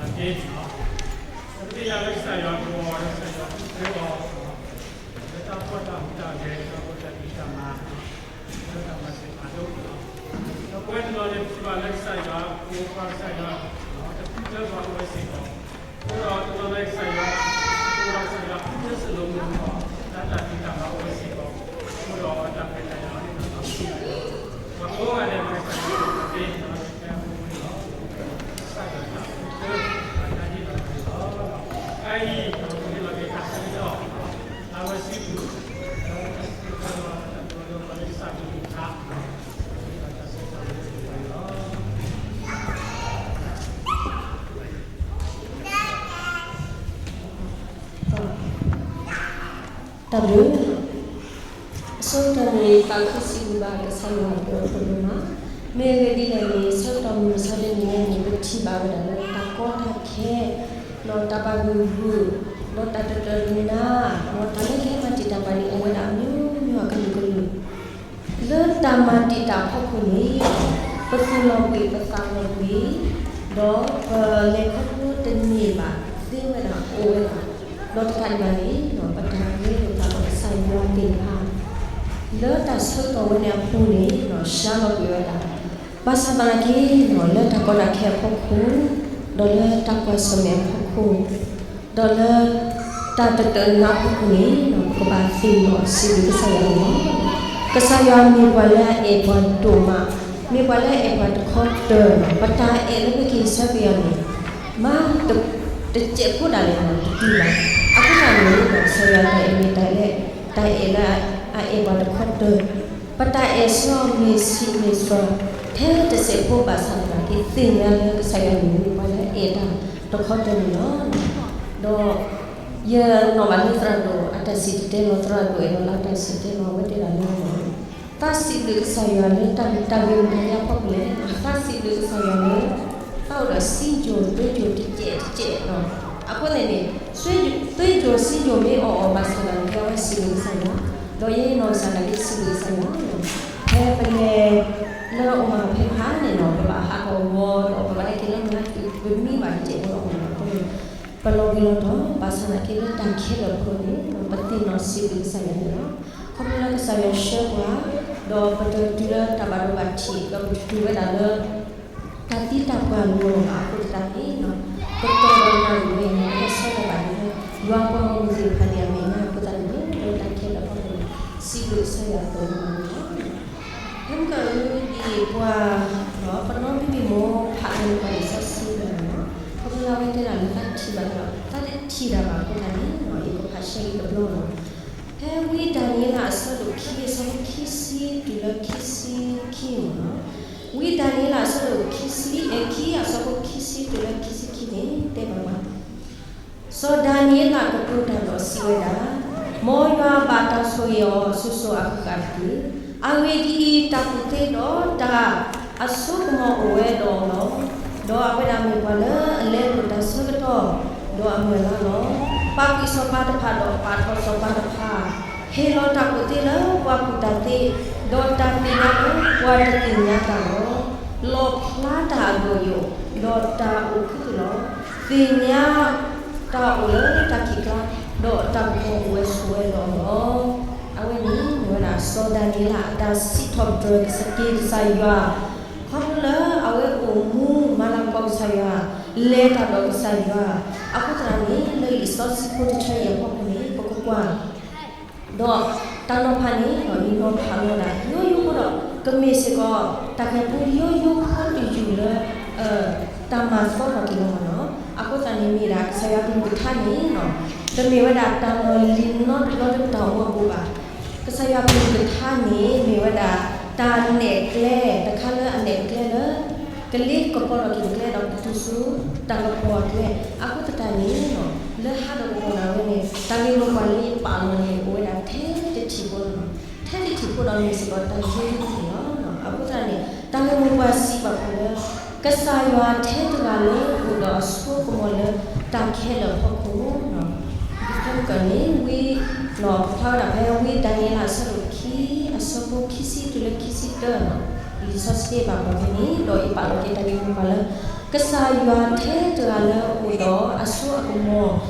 ပသ့ၣ်ညါလၢကစၢ်ယွၤကအိၣ်ဒီးကစၢ်ယွၤကဆှၢအီၤ လၢတၢ်ဖှီၣ်တၢ်ဟူးတၢ်ဂဲၤ တၢ်ဖိတၢ်လံၤတၢ်မၤ လၢတၢ်မၤစၢၤဖးဒိၣ်လီၤ. ဒီးပဝဲတနီၤန့ၣ် ပထံၣ်ဘၣ်လၢကစၢ်ယွၤ ပအိၣ်ပှၤကစၢ်ယွၤ တဖုတၢပှၤအိၣ်ဝဲစ့ၢ်ကီး အဃိဒီးတနီၤန့ၣ်ကစၢ်ယွၤ ပအိၣ်ပှၤကစၢ်ယွၤဖုတၢစလိၤမုၢ်အီၤ တၢ်တၢ်ဖံးတၢ်မၤအိၣ်ဝဲစ့ၢ်ကီး အဃိဒီးတၢ်ဖံးတၢ်မၤန့ၣ် ပှၤကိးဂၤဒဲး ပကစၢ်ယွၤအိၣ်တသ့ ကစၢ်ယွၤတၢ်ဖုတၢ တၢ်ဟ့ၣ်လီၤတၢ်လီၤ တၢ်ဟ့ၣ်လီၤက့ၤတၢ်ဆၢကတီၢ် တၢ်ဝဲစံးဘျုး တၢ်ဘျုး အဆိကတၢၢ်န့ၣ် သးခုစံးဘျုးဘၣ်ကစၢ်ယွၤအဘျုးအဖှိၣ်ဒိၣ်မး, မ့ၢ်အဂ့ၢ်ဒ်လဲၣ်န့ၣ် ဆၢကတီၢ်မုၢ်မဆါတနံၤညါန့ၣ် ပထံၣ်ဘၣ်ဝဲဒၣ်လၢတၢ်ကီတၢ်ခဲ ဒီးတၢ်ဘၣ်ဂံၢ်ဂူာ် ဒီးတၢ်တတၢၢ်တနါ ဒီးတၢ်လၢကဟဲမၤတံာ်တာ်ပှၤန့ၣ် အိၣ်ဝဲဒၣ်အမျိုးမျိုးအကလုာ်ကလုာ် လၢတၢ်မၤတံာ်တာ်အဖီခိၣ်န့ၣ် ပသူၣ်လီၤဘှံးပသးလီၤဘှံး ဒီးပလဲၤခီဖျိတန့ၢ်ဘၣ်သ့ဝဲဒၣ်အိၣ်ဝဲဒၣ်, ဒီးတကးဒံးဘၣ်န့ၣ် ပတၢ်ဂ့ၤလိာ်သးဒီးကစၢ်ယွၤသ့ၣ်တဖၣ် လၢတၢ်ဆၢကတီၢ်ဝဲန့ၣ်အပူၤန့ၣ် စှၤလီၤကွံာ်ဝဲဒၣ်, ဘၣ်ဆၣ်သနာ်က့ လၢတၢ်ကီတၢ်ခဲအဖီခိၣ် ဒီးလၢတၢ်ကွၢ်ဆၢၣ်မဲာ်အဖီခိၣ် ဒီးလၢတၢ်တတၢၢ်တနါအဖီခိၣ်န့ၣ် ပကဘၣ်သ့ၣ်နီၣ်စံးဘျုးကစၢ်ယွၤန့ၣ်လီၤ. ကစၢ်ယွၤမ့ၢ်ပှၤလၢအအဲၣ်ပှၤဒိၣ်မး, မ့ၢ်ပှၤလၢအအဲၣ်ပှၤတခီတၢၢ်, ပတၢ်အဲၣ်လၢပက့ၤဆၢက့ၤအီၤန့ၣ် မ့ၢ်တစဲးဖိဒၣ်လဲာ်န့ၣ် တတုၤဘၣ်. အဃိသတးန့ၣ် ကစၢ်ယွၤတၢ်အဲၣ်မ့ၢ်တၢ်လၢ တၢ်အဲၣ်လၢအအဲၣ်ပှၤတခီတၢၢ်, ပတၢ်အဲၣ်ဆၢအီၤမ့ၢ်ဆံးမ့ၢ်စှၤ ထဲတစဲးဖိဘၣ်ဆၣ်သနာ်က့ သ့ၣ်ညါလၢကစၢ်ယွၤမ့ၢ်ပှၤလၢအအဲၣ်တၢ်တခီတၢၢ်န့ၣ်လီၤ. ဒီး ယနီၣ်ဘၣ်လၢသရၣ်ဒိၣ်အတၢ်စံၣ်တဲၤတဲလီၤ, သရၣ်ဒိၣ်အဲၣ်ဒိးလၢအတၢ်စံၣ်တဲၤတဲလီၤ အဝဲတဲဒၣ်လၢ သးစံးဘျုးကစၢ်ယွၤလၢတၢ်ဂ့ၢ်တၢ်ဂ့ၢ်မတၤဒ်အဖီခိၣ်လဲၣ်, သးစံးဘျုးကစၢ်ယွၤလၢ သးအိၣ်ဒီးစံယိၣ်သွ့ယိၣ်တစဲးတစဲးလီၤ. အဃိသတးန့ၣ် သွ့ယိၣ်စံယိၣ်မ့ၢ်အီၣ်အီၤဘၣ်ဆၣ်သနာ်က့ အဝဲစံးဘျုးကစၢ်ယွၤ, ဒီးယဲယနီၢ်ကစၢ်သနာ်က့ စံးဘျုးကစၢ်ယွၤ, ဖဲပလဲၤလၢအအိၣ်မးဖဲဖးန့ၣ်နီၤ ပဘၣ်ဟးဂီၤဂီၤဒီး ပဘၣ်ဟဲက့ၤလၢမုၢ်ဟါတုၤ ပမံဘၣ်တစဲးဖိလီၤမးနီၤ, အဃိန့ၣ် ပလီၤဘှံးလီၤတီၤ ဘၣ်ဆၣ်သနာ်က့လၢတၢ်ခဲလၢာ်အဃိန့ၣ် ပသ့ၣ်နီၣ်စံးဘျုးကစၢ်ယွၤန့ၣ်လီၤ. ခီဖျိလၢကစၢ်ယွၤဆှၢပှၤ ဒီးပတတုၤလၢတၢ်ဘၣ်ဒိဘၣ်ထံး ဒီးပတတုၤဝဲဒၣ်လၢ တၢ်သံတၢ်ပှၢ်လိၤလီၤဘၣ်အဃိသတးန့ၣ် ကတီၢ်ဒီးနၣ်ရံၣ်ဝဲအံၤန့ၣ် ဟဲဆၢထၢၣ်ဘၣ်န့ၣ်လၢ ယွၤပှၤဂီၢ်မုၢ်သ့ၣ်တဖၣ်န့ၣ်အမဲာ်ညါအဃိသတးန့ၣ် လၢတၢ်ခဲလၢာ်အဖီခိၣ်န့ၣ် စံးဘျုးကစၢ်ယွၤအသိးန့ၣ်လီၤ. ဖဲမုၢ်ကၢၢ်အံၤဒ်အံၤ ပှၤ ပနီၣ်ဘံၣ်ဘံၣ်မိၢ်ဖးလၢပှၤလံာ်စီဆှံန့ၣ်လီၤ. ခီဖျိလၢအဝဲတဲဒၣ်လၢသးထံၣ်ဘၣ်ဒီး သးတထံၣ်တၢ်ဘၣ်အဃိသတးန့ၣ် ယကဖးရှဲက့ၤတဘျီလီၤ. ဖဲဝံဒၤနံးယ့လးအဆၢဒိၣ်ခံ အဆၢဖိခံဆံတုၤလၢခံဆံခံန့ၣ်လီၤ. ဝံဒၤနံးယ့လးအဆၢဒိၣ်ခံဆံ အခံအဆၢဖိခံဆံတုၤလၢခံဆံခံန့ၣ် တဲဘၣ်ပှၤ စီၤဒၤနံးယ့လးကတိၤတၢ်ဒီးစံးဝဲဒၣ်, မ်ယွၤဘၣ်တၢ်ဆိၣ်ဂ့ၤအီၤစိၤစိၤအဃၣ်ဃၣ်တက့ၢ်. အဂ့ၢ်ဒ်အံၤ, တၢ်ကူၣ်သ့ဒီးတၢ်အစိကမီၤအိၣ်ဝဲဒီးအီၤလီၤ. ဒီးအဝဲဒၣ်မ့ၢ်ပှၤလၢအလဲလိာ်တၢ်ဆၢကတီၢ် ဒီးအမုၢ်အလါလီၤ. ပာ်ကွံာ်စီၤပၤတဖၣ်ဒီးပာ်ထီၣ်စီၤပၤတဖၣ်, ဟ့ၣ်လီၤတၢ်ကူၣ်သ့လၢပှၤကူၣ်တၢ်သ့, ဒီးတၢ်သ့ၣ်ညါလၢပှၤတသ့ၣ်ညါတၢ်လီၤ. လီၣ်ဖျါတၢ်အဒိၣ်ယိာ်, ဒီးတၢ်အိၣ်ခူသူၣ်လီၤ. သ့ၣ်ညါတၢ်အိၣ်လၢတၢ်ခံးကျါ, ဒီးတၢ်ကပီၤအိၣ်ဝဲဆိးဝဲဒီးအီၤလီၤ. အဝဲန့ၣ်မ့ၢ်ဝဲဒၣ်စီၤဒၤနံးယ့လးအတၢ်စံးထီၣ်ပတြၢၤကစၢ်က့ၤကစၢ်ယွၤ, ခီဖျိလၢအဝဲအိၣ်မူမၤလၤကပီၤကစၢ်ယွၤ, လဲၤတၢ်ဒီးကစၢ်ယွၤ, အဃိသတးန့ၣ် လၢလံာ်စီဆှံဖိတဆၢအံၤအဖီခိၣ်န့ၣ် ပကကွၢ် ဒီးတၢ်နီၤဖးန့ၣ် ယနီၤဖးလီၤဒၣ် ယိယိဖိဒီး ကမ့ၢ်စ့ၢ်ကီး တၢ်ဂဲၤဖိယိယိဖိတယုၢ်လၢ တၢ်မၤသီထီၣ်က့ၤလီၤမးနီၤ. အဃိသတးန့ၣ်မ့ၢ်ဒၣ် ကစၢ်ယွၤကလုၢ်ကထါန့ၣ် တမ့ၢ်ဝဲဒၣ်တၢ်လီၤလံၤနီတဘျီလၢပတၢ်အိၣ်မူအပူၤဘၣ်. ကစၢ်ယွၤကလုၢ်ကထါန့ၣ် မ့ၢ်ဝဲဒၣ် တၢ်နဲၣ်ကျဲ တခါလၢအနဲၣ်ကျဲလၢ ကလ့ကပီၤထီၣ်က့ၤပကျဲဒီးကတုၤဆူ တၢ်ကပီၤအကျဲ. အဃိသတးန့ၣ် လၢဟးဒီးကပီၤဒၣ်ဝဲန့ၣ် တၢ်ဂ့ၢ်မိၢ်ပှၢ်လၢယပာ်လီၤန့ၣ် အိၣ်ဝဲဒၣ်ထဲတထံၣ်ဖိလီၤ. ထဲတထံၣ်ဖိဒီးမ့ၢ်စ့ၢ်ကီးတၢ်ဂ့ၢ်န့ၣ်လီၤ. အဃိသတးန့ၣ် တၢ်ဂ့ၢ်မိၢ်ပှၢ်စံးဘၣ်ပှၤလၢ ကစၢ်ယွၤထဲတဂၤလၢအိၣ်ဒီးအစိကမီၤလၢတၢ်ခဲလၢာ်အဖီခိၣ် ဖဲမုၢ်ကၢၢ်န့ၣ် ဝံ ပဖးဝဲဒၣ်ဖဲဝံဒၤနံးယ့လးအဆၢဒိၣ်ခံ အဆၢဖိခံဆံတုၤလၢခံဆံတၢ လံာ်စီဆှံဘၣ်ပှၤဖဲန့ၣ် ဒီးယပာ်လီၤက့ၤတၢ်ဂ့ၢ်မိၢ်ပှၢ်လၢ ကစၢ်ယွၤထဲတဂၤလၢအအိၣ်ဒီးအစိအကမီၤ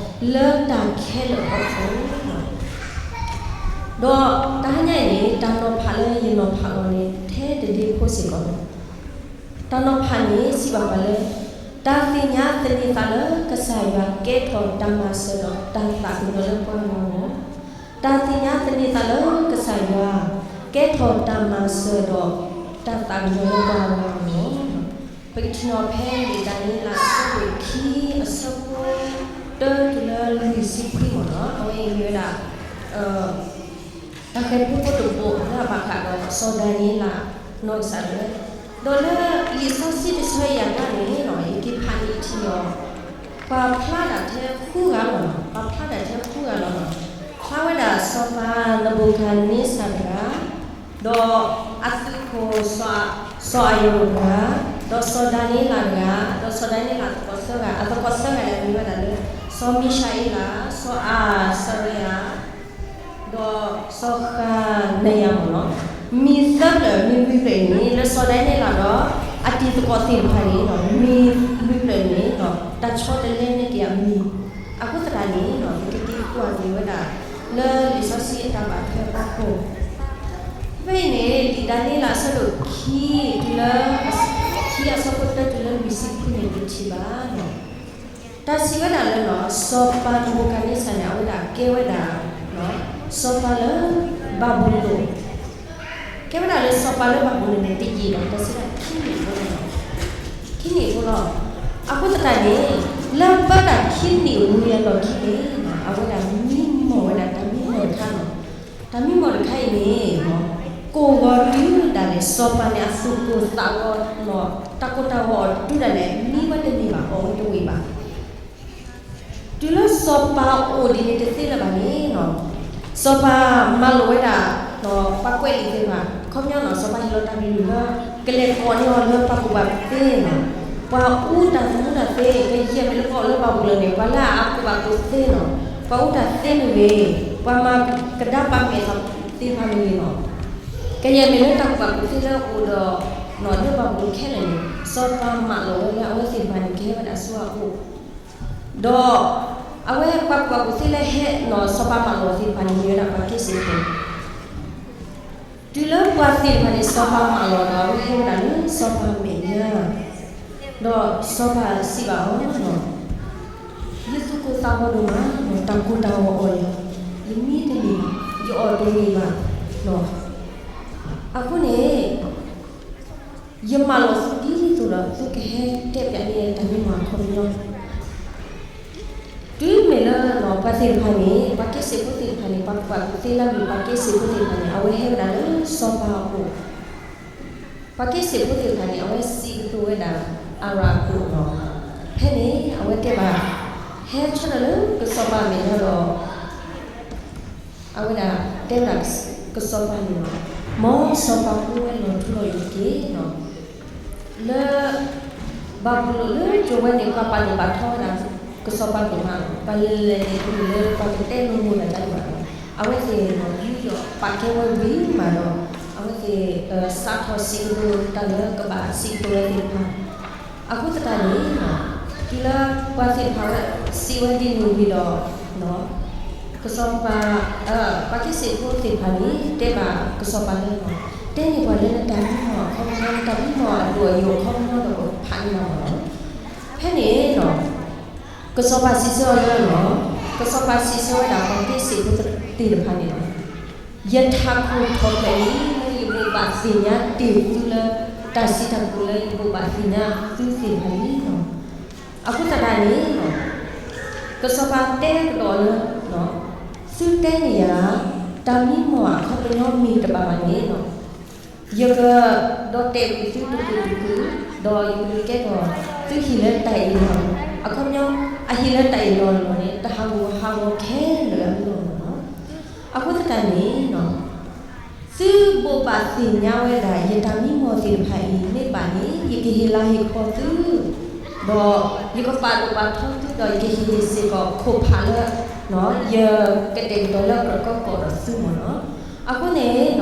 လၢတၢ်ခဲလၢာ်အဖီခိၣ်, ဒီးတဟါညါအံၤန့ၣ် တၢ်နီၤဖးလၢယနီၤဖးလီၤန့ၣ် ထဲတဒ့ဖိစ့ၢ်ကီးလီၤ. တၢ်နီၤဖးန့ၣ်စံးဘၣ်ပှၤလၢ တၢ်သ့ၣ်ညါသန့ၤသးလၢကစၢ်ယွၤကဲထီၣ်တၢ်မၤစၢၤဒီးတၢ်သးကညီၤလၢပှၤဂီၢ်မုၢ်အဂီၢ်, တၢ်သ့ၣ်ညါသန့ၤသးလၢကစၢ်ယွၤ ကဲထီၣ်တၢ်မၤစၢၤဒီးတၢ်သးကညီၤလၢပှၤဂီၢ်မုၢ်အဂီၢ်, ပကထံၣ်န့ၢ်ဖဲလံာ်ဒၤနံးယ့လးအဆၢဒိၣ်ခံ အဆၢဖိတၢတုၤလၢလွံၢ်ဆံခွံမ့ၢ်နီၤ, အဝဲအံၤမ့ၢ်ဝဲဒၣ် တၢ်ဃဲၤဖိတဘိးလၢအဘၣ်ဃးဒီးစီၤဒၤနံးယ့လးနီၢ်ကစၢ်ဒၣ်ဝဲ, ဒီးလၢလံာ်စီဆှံတဆၢအံၤအကျါန့ၣ် ယက့ၤဖးန့ၢ်ထံၣ်ဒီး ပှၤဖျါဒၣ်ထဲဃုဂၤလီၤနီၤ, ပှၤဖျါဒၣ်ထဲဃုဂၤလီၤနီၤ, ဖျါဝဲဒၣ်စီၤပၤနဘူၤခၣ်န့စၢ်တဂၤ, ဒီးအသုးခိၣ်စီၤအၤယိာ်တဂၤ, ဒီးစီၤဒၤနံးယ့လးတဂၤ, ဒီးစီၤဒၤနံးယ့လးအသကိးသၢဂၤ, အသကိးသၢဂၤန့ၣ်မ့ၢ်ဝဲဒၣ်လၢ စီၤမံၡါအ့လး, စီၤအၤစရယၤ ဒီးစီၤဃနၤယၤမ့ၢ်နီၤ, မံၤသၢဖျၢၣ် မံၤလွံၢ်ဖျၢၣ်အံၤန့ၣ် လၢစီၤဒၤနံးယ့လးဒီးအတံၤသကိးသ့ၣ်တဖၣ်န့ၣ် မံၤလွံၢ်ဖျၢၣ်န့ၣ် တၢ်ဆီတလဲန့ၢ်က့ၤအမံၤ, အဃိသတးန့ၣ် ပကသံကွၢ်က့ၤဝဲဒၣ် လၢလံာ်စီဆှံအတၢ်ဘၣ်ထွဲအဖီခိၣ် ဖဲအံၤန့ၣ် လံာ်ဒၤနံးယ့လးအဆၢဒိၣ်ခံ တုၤလၢ ခံအဆၢဖိတၢတုၤလၢလွံၢ်ဆံခွံန့ၣ် ပထံၣ်ဘၣ် တၢ်စံးဝဲဒၣ်လၢ စီၤပၤနဘူၤခၣ်န့စၢ်န့ၣ် အဝဲဒၣ်ကဲဝဲဒၣ် စီၤပၤလၢဘၤဘူၤလိၣ်, ကဲဝဲဒၣ်လၢစီၤပၤလၢဘၤဘူၤလိၣ်န့ၣ် တယံာ်ဘၣ် တၢ်စံးဝဲဒၣ်ခံနံၣ်အဃိလီၤ, ခံနံၣ်အဃိလီၤ, အဃိသတးန့ၣ် လၢပၢတၢ်ခံနံၣ်ဝံၤအလီၢ်ခံန့ၣ် အဝဲဒၣ်မံမီၢ်ဝဲဒၣ်တၢ်မံမီၢ်တခါလီၤ, တၢ်မံမီၢ်တခါအံၤန့ၣ် ကိၢ်ဂီၤတုၤဒၣ်လဲာ် စီၤပၤန့ၣ်အသူၣ်ကိၢ်သးဂီၤလီၤ, တၢ်ကိၢ်တၢ်ဂီၤအီၤတုၤဒၣ်လဲာ် မံဝဲတန့ၢ်ဘၣ် အီၣ်ဝဲတဝံၤဘၣ် တုၤလၢစီၤပၤအိၣ်ဒ်န့ၣ်တသ့လၢၤဘၣ်န့ၣ် စီၤပၤမၤလိာ်ဝဲဒၣ် ပှၤကွဲးလံာ်သ့ၣ်တဖၣ် ခီပညီနီၤ စီၤပၤဟ့ၣ်လီၤတၢ်ကလုၢ်လၢ ကလဲၤကိးန့ၢ်အီၤလၢပှၤကူၣ်ဘၣ်ကူၣ်သ့နီၤ, ပှၤအူတၢ်သမူတၢ်သ့ ကယဲၢ်မ့ၢ်လၢပှၤအိၣ်လၢဘၤဘူၤလိၣ်န့ၣ် ပှၤလၢအကူၣ်ဘၣ်ကူၣ်သ့နီၤ, ပှၤအူတၢ်သ့မ့ၢ်ဂ့ၤ, ပှၤမၤကဒါပာ်မဲာ်သ့ၣ်တဖၣ်မ့ၢ်ဂ့ၤနီၤ, ကယဲၢ်မ့ၢ်လၢတၢ်ကူၣ်ဘၣ်ကူၣ်သ့လၢအိၣ်ဒီး လၢဘၤဘူၤလိၣ်ခဲလၢာ်န့ၣ် စီၤပၤမၤလိာ်ဝဲလၢအဝဲသ့ၣ်တဖၣ်န့ၣ် ကဟဲဝဲဒၣ်ဆူအအိၣ် ဒီးအဝဲပှၤကူၣ်ဘၣ်ကူၣ်သ့လၢဟဲနီၤ စီၤပၤမၤလိာ်သ့ၣ်တဖၣ်န့ၣ် မ့ၢ်ဝဲဒၣ်ပှၤက့ၢ်စ့းဖိ, တုၤလၢပှၤသ့ၣ်တဖၣ်န့ၣ် စီၤပၤမၤလိာ်ဒီး အဝဲဟဲဝဲဒၣ်လၢစီၤပၤမဲာ်ညါ, ဒီးစီၤပၤစံးဘၣ်အီၤ, ယသူၣ်ကိၢ်သးဂီၤဒိၣ်မး, တၢ်ကိၢ်တၢ်ဂီၤအီၣ်ယၤ, ယမံတန့ၢ်ဘၣ်, ယအီၣ်တန့ၢ်ဘၣ်, အဃိန့ၣ် ယမၤလိာ်သုဒ်သိးဒီး သုကဟဲတဲပၠးန့ၢ်တၢ်မံမီၢ်အခီပညီ, တုၤမ့ၢ်လၢပှၤသ့ၣ်တဖၣ်န့ၣ် ပှၤက့ၢ်စ့းဖိသ့ၣ်တဖၣ်န့ၣ် ပှၤကူၣ်ဘၣ်ကူၣ်သ့လၢအမ့ၢ်ပှၤက့ၢ်စ့းဖိသ့ၣ်တဖၣ်န့ၣ် အဝဲဟဲဝဲဒၣ်လၢစီၤပၤအအိၣ်, ပှၤက့ၢ်စ့းဖိသ့ၣ်တဖၣ်န့ၣ် အဝဲစံးကတိၤဝဲဒၣ် အၤရၣ်အကျိာ်လီၤ, ဖဲန့ၣ် အဝဲတဲဘၣ်, ဟဲဆၢထၢၣ်လၢကစီၤပၤမဲာ်ညါဒီး အဝဲဒၣ်တဲဝဲဒၣ်ကစီၤပၤန့ၣ်လီၤ, မ်စီၤပၤကအိၣ်ဝဲလီၤထူလီၤယိာ်တက့ၢ်, လၢဘၤဘူၤလိၣ်လၢကၠိဝဲန့ၣ် ပှၤပာ်ဒိၣ်ပာ်ထီဝဲဒၣ်ကစီၤပၤဒိၣ်မးလီၤ, ပှၤလဲၤလဲၤန့ၣ် တုၤလၢပှၤကတဲလိၤလိၤတၢ်တမံၤဘၣ်လီၤ, အဝဲသ့ၣ်ယူးယီၣ်ပာ်ကဲဝဲဝံၤမးဒီး အဝဲသ့ၣ်စးထီၣ်စံးကတိၤတၢ်လၢကဘၣ်စံးကတိၤဝဲသ့ၣ်တဖၣ် အဃိသတးန့ၣ် တုၤလၢပှၤသ့ၣ်တဖၣ်ဝဲစံးဝဲဒ်န့ၣ်ဝံၤဒီး ကစီၤပၤ, ပှၤက့ၢ်စ့းဖိသ့ၣ်တဖၣ်န့ၣ် တဲဘၣ်ကစီၤပၤလၢ တဲန့ၢ်ပှၤလၢနတၢ်မံမီၢ်အခီပညီ နတၢ်မံမီၢ်အဒိၣ်အယိာ်အခီပညီဒီးပဖးန့ၢ်ဘၣ်မီၢ်လီၤ, ဖဲန့ၣ် ကစီၤပၤစံးဆၢအီၤလၢ ကစီၤပၤစံးဆၢဝဲဒၣ်ပှၤက့ၢ်စ့းဖိသ့ၣ်တဖၣ်န့ၣ်လီၤ, ယထးခိၣ်ထီၣ်ဖျဲးလံ လၢယဘိးဘၣ်သ့ၣ်ညါတ့ၢ်သုလၢ တၢ်စံးတၢ်ကတိၤလၢယဘိးဘၣ်သ့ၣ်ညါသုသ့ၣ်တဖၣ်န့ၣ်လီၤ, အဃိသတးန့ၣ် ကစီၤပၤတဲကဒီးလၢ သုတဲန့ၢ်ယၤ တၢ်မံမီၢ်အခီပညီမ့ၢ်တဘၣ်ဘၣ်န့ၣ် ယကဒီးတဲာ်ကွံာ်သုတကုာ်တကုာ်, ဒီးယကဒုးကဲထီၣ်သုဟံၣ်လၢတၢ်အ့ၣ်လီၤ, အခီပညီ အဟံၣ်လၢတၢ်အ့ၣ်လီၤန့ၣ် တၢ်ဟးဂူာ်ဟးဂီၤခဲလၢာ်အလီၢ်လီၤ. အဃိသတးန့ၣ် သုဘိးဘၣ်သ့ၣ်ညါဝဲဒၣ် ယတၢ်မံမီၢ်သ့ၣ်တဖၣ်အံၤ မ့ၢ်ဘၣ်န့ၣ် ယကဟ့ၣ်လၤဟ့ၣ်ကပီၤသု, ဒီးယကပာ်ဒိၣ်ပာ်ထီသု ဒီးယကဟ့ၣ်စ့ၢ်ကီးခိၣ်ဖးလၢ ယကတဲာ်ကတီၤလၢအကြၢးကီၢ်ဒီးသုမီၢ်လီၤ. အဃိန့ၣ်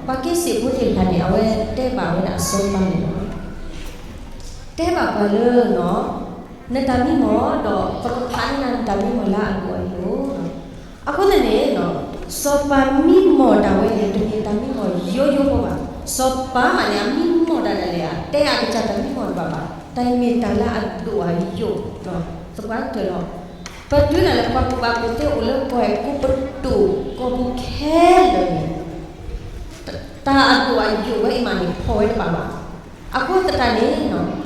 ပှၤက့ၢ်စ့းဖိသ့ၣ်တဖၣ်န့ၣ် အဝဲတဲဘၣ်ဝဲဒၣ်စီၤပၤန့ၣ်လီၤ. တဲဘၣ်ပှၤလၢ နတၢ်မံမီၢ်ဒီး ပကဖးန့ၢ်နၤနတၢ်မံမီၢ်လၢအဒိၣ်အယိာ်. အဃိသတးန့ၣ် စီၤပၤမံမီၢ်တၢ်ဝဲန့ၣ် တမ့ၢ်တၢ်မံမီၢ်ယိယိဖိဘၣ်. စီၤပၤမးန့ၣ် အမံမီၢ်တၢ်ဒၣ်လဲာ် အတဲအကစၢ်တၢ်မံမီၢ်တဘၣ်ဘၣ်, တၢ်မ့ၢ်တၢ်လၢအဒိၣ်အယိာ်, သပှၢ်တၢၢ်လီၤ. ပတုၤဒၣ်လဲာ်ပှၤကူၣ်ဘၣ်ကူၣ်သ့အိၣ်လၢပှၤဟဲကူပတူၢ်ကီၢ်ပူၤခဲလၢာ်န့ၣ် တၢ်အဒိၣ်အယိာ်ဝဲအံၤမးန့ၣ် ဖီၣ်ဝဲတဘၣ်ဘၣ်. အဃိသတးန့ၣ်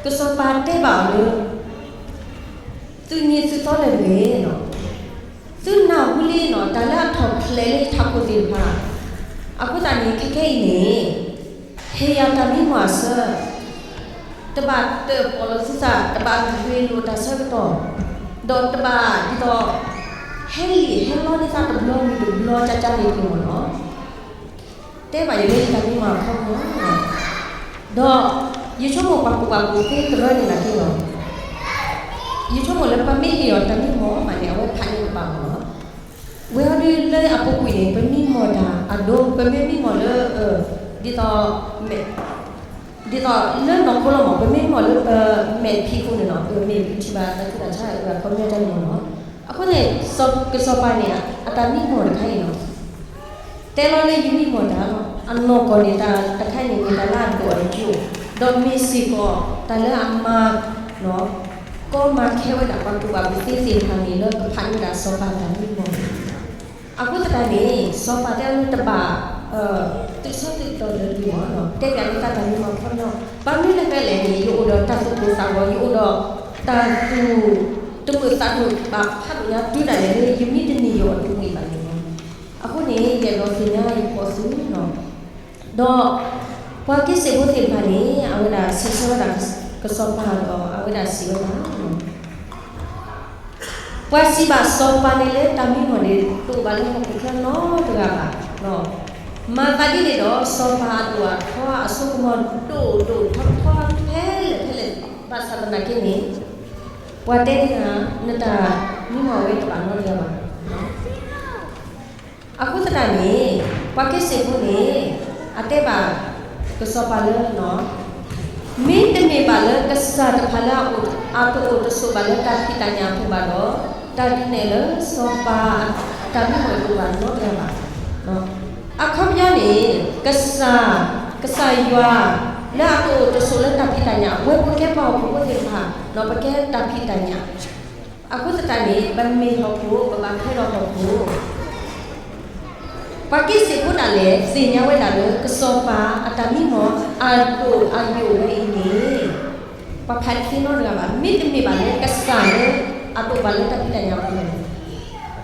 ကစီၤပၤတဲဘၣ်အီၤလၢ သုနံၤသုသီလၢၤတဂ့ၤ, သုနၢ်ဟူလံနီၤ တၢ်လၢအထီၣ်ဖျဲးလၢယထးခိၣ်သ့ၣ်တဖၣ်, အဃိသတးန့ၣ် ခဲခဲအံၤန့ၣ် ဟ့ၣ်ယၤတၢ်မံမီၢ်အဆၢ တဘၣ်တၢၣ်ပီၣ်လိာ်သုသး, တဘၣ်ဂ့ၢ်လိာ်တၢ်ဆၢကတီၢ်, ဒီးတဘၣ်ဒ်သိး ဟဲလံာ်ဟဲလီန့ၢ်သးတဘျီဝံၤတဘျီကကန့ၣ်တဂ့ၤမ့ၢ်နီၤ. တဲဘၣ်ယၤလၢယတၢ်မံမီၢ်အခီပညီလီၤ. ဒီးယဆိကမိၣ်ပှၤကူၣ်ဘၣ်ကူၣ်သ့တရၢန့ၣ်နာ်က့လီၤ. ယဆိကမိၣ်လၢပမ့ၢ်ဟ့ၣ်အီၤတၢ်မံမီၢ်မးန့ၣ် အဝဲဖးန့ၢ်ကပၤမ့ၢ်နီၤ. ဝဲအီၤဒ်လၢအပူၤကွံာ်န့ၣ် ပမံမီၢ်တၢ်အဒိ ပမ့ၢ်မံမီၢ်လၢ ဒ်သိး ဒ်သိးလၢနီၢ်ခိလီၤမး ပမ့ၢ်မံမီၢ်လၢပမဲာ်ဖံးအဃိန့ၣ်နီၤ ပမ့ၢ်ပထံၣ်ဘၣ်တၢ်ဆူးတၢ်ဆါအဂီၢ်အခီပညီတၢ်န့ၣ်မ့ၢ်နီၤ. အဃိန့ၣ် ကစီၤပၤန့ၣ် အတၢ်မံမီၢ်တခါအံၤနီၤ တဲလီၤလၢယမံမီၢ်တၢ်လီၤ. အနီၢ်ကီၢ်န့ၣ်တၢ်တခါန့ၣ် မ့ၢ်တၢ်လၢအဒိၣ်အယိာ်, ဒီးမ့ၢ်စ့ၢ်ကီးတၢ်လၢအမၤ ကီမၤခဲဝဲဒၣ်ပှၤကူၣ်ဘၣ်ကူၣ်သ့သ့ၣ်တဖၣ်န့ၣ် လၢကဖးန့ၢ်ဝဲဒၣ်စီၤပၤတၢ်မံမီၢ်န့ၣ်. အဃိသတးန့ၣ် စီၤပၤတဲအီၤလၢတဘၣ် သုးဆၢသုးတီၤလၢၤတဂ့ၤမ့ၢ်နီၤ, တဲဘၣ်လၢတၢ်တၢ်မံမီၢ်ခီပညီ, ဘၣ်မနုၤလဲၣ်ဖဲလဲၣ်န့ၣ် ယအိၣ်ဒီးတၢ်သူၣ်ပိၢ်သးဝီၤ, ယအိၣ်ဒီးတၢ်သူၣ် တမုာ်သးတမုာ်ဘၣ်ဖးဒိၣ်ညါတုၤဒၣ်လဲာ်လၢ ယမ့ၢ်တန့ၢ်ယအိၣ်တဝံၤဘၣ်န့ၣ်လီၤ. အဃိန့ၣ် ယအဲၣ်ဒိးသ့ၣ်ညါယဖီၣ်သုနီၤ. ဒီးပှၤက့စ့းဖိသ့ၣ်တဖၣ်န့ၣ် အဝဲဒၣ်စံးဆၢဝဲဒၣ်ကစီၤပၤဒီး အဝဲဒၣ်စံးဝဲဒၣ် ပှၤစံးဘၣ်စီၤပၤန့ၣ်လၢတၢ်မံမီၢ်န့ၣ် တအိၣ်ဘၣ်လၢဟီၣ်ခိၣ်ချၢနီတဂၤဘၣ်. မၤသးဒ်န့ၣ်ဒီး စီၤပၤအဒိၣ်အထီအစိကမီၤဒိၣ်ဒိၣ်ထီထီဖဲလဲၣ်ဖဲလဲၣ် ဘၣ်ဆၣ်သနာ်က့န့ၣ် ပှၤတဲန့ၢ်နၤ နတၢ်မံမီၢ်ဝဲတဘၣ်နီတဂၤဘၣ်. အဃိသတးန့ၣ် ပှၤက့စ့းဖိန့ၣ် အတဲဘၣ်ကစီၤပၤလၢ မ့တမ့ၢ်ဘၣ်လၢကစၢ်တဖၣ်လၢအတအိၣ်တဆိးဘၣ်လၢတၢ်ဖံးတၢ်ညၣ်အပူၤဘၣ်ဒီး တၢ်ဒုးနဲၣ်လၢစီၤပၤအတၢ်မံမီၢ်တအိၣ်ဘၣ်နီတဂၤဘၣ်. အခီပညီန့ၣ် ကစၢ်, ကစၢ်ယွၤ လၢအတအိၣ်တဆိးလၢတၢ်ဖံးတၢ်ညၣ် အဝဲပကဲပှၤဟီၣ်ခိၣ်ဖိသ့ၣ်တဖၣ် ပကဲတၢ်ဖံးတၢ်ညၣ် အဃိသတးန့ၣ် ပမ့ၢ်ဟီၣ်ခိၣ် ပဘၣ်ဖဲဒီးဟီၣ်ခိၣ်. ပှၤက့စ့းဖိဒၣ်လဲာ် သ့ၣ်ညါဝဲဒၣ်လၢ ကစီၤပၤအတၢ်မံမီၢ်အဒိၣ်အယိာ်ဝဲအံၤန့ၣ် ပှၤဖးတသ့နီတဂၤဘၣ်. မ့တမ့ၢ်ဘၣ်လၢကစၢ်လၢအတအိၣ်ဘၣ်လၢတၢ်ဖံးတၢ်ညၣ်အပူၤန့ၣ်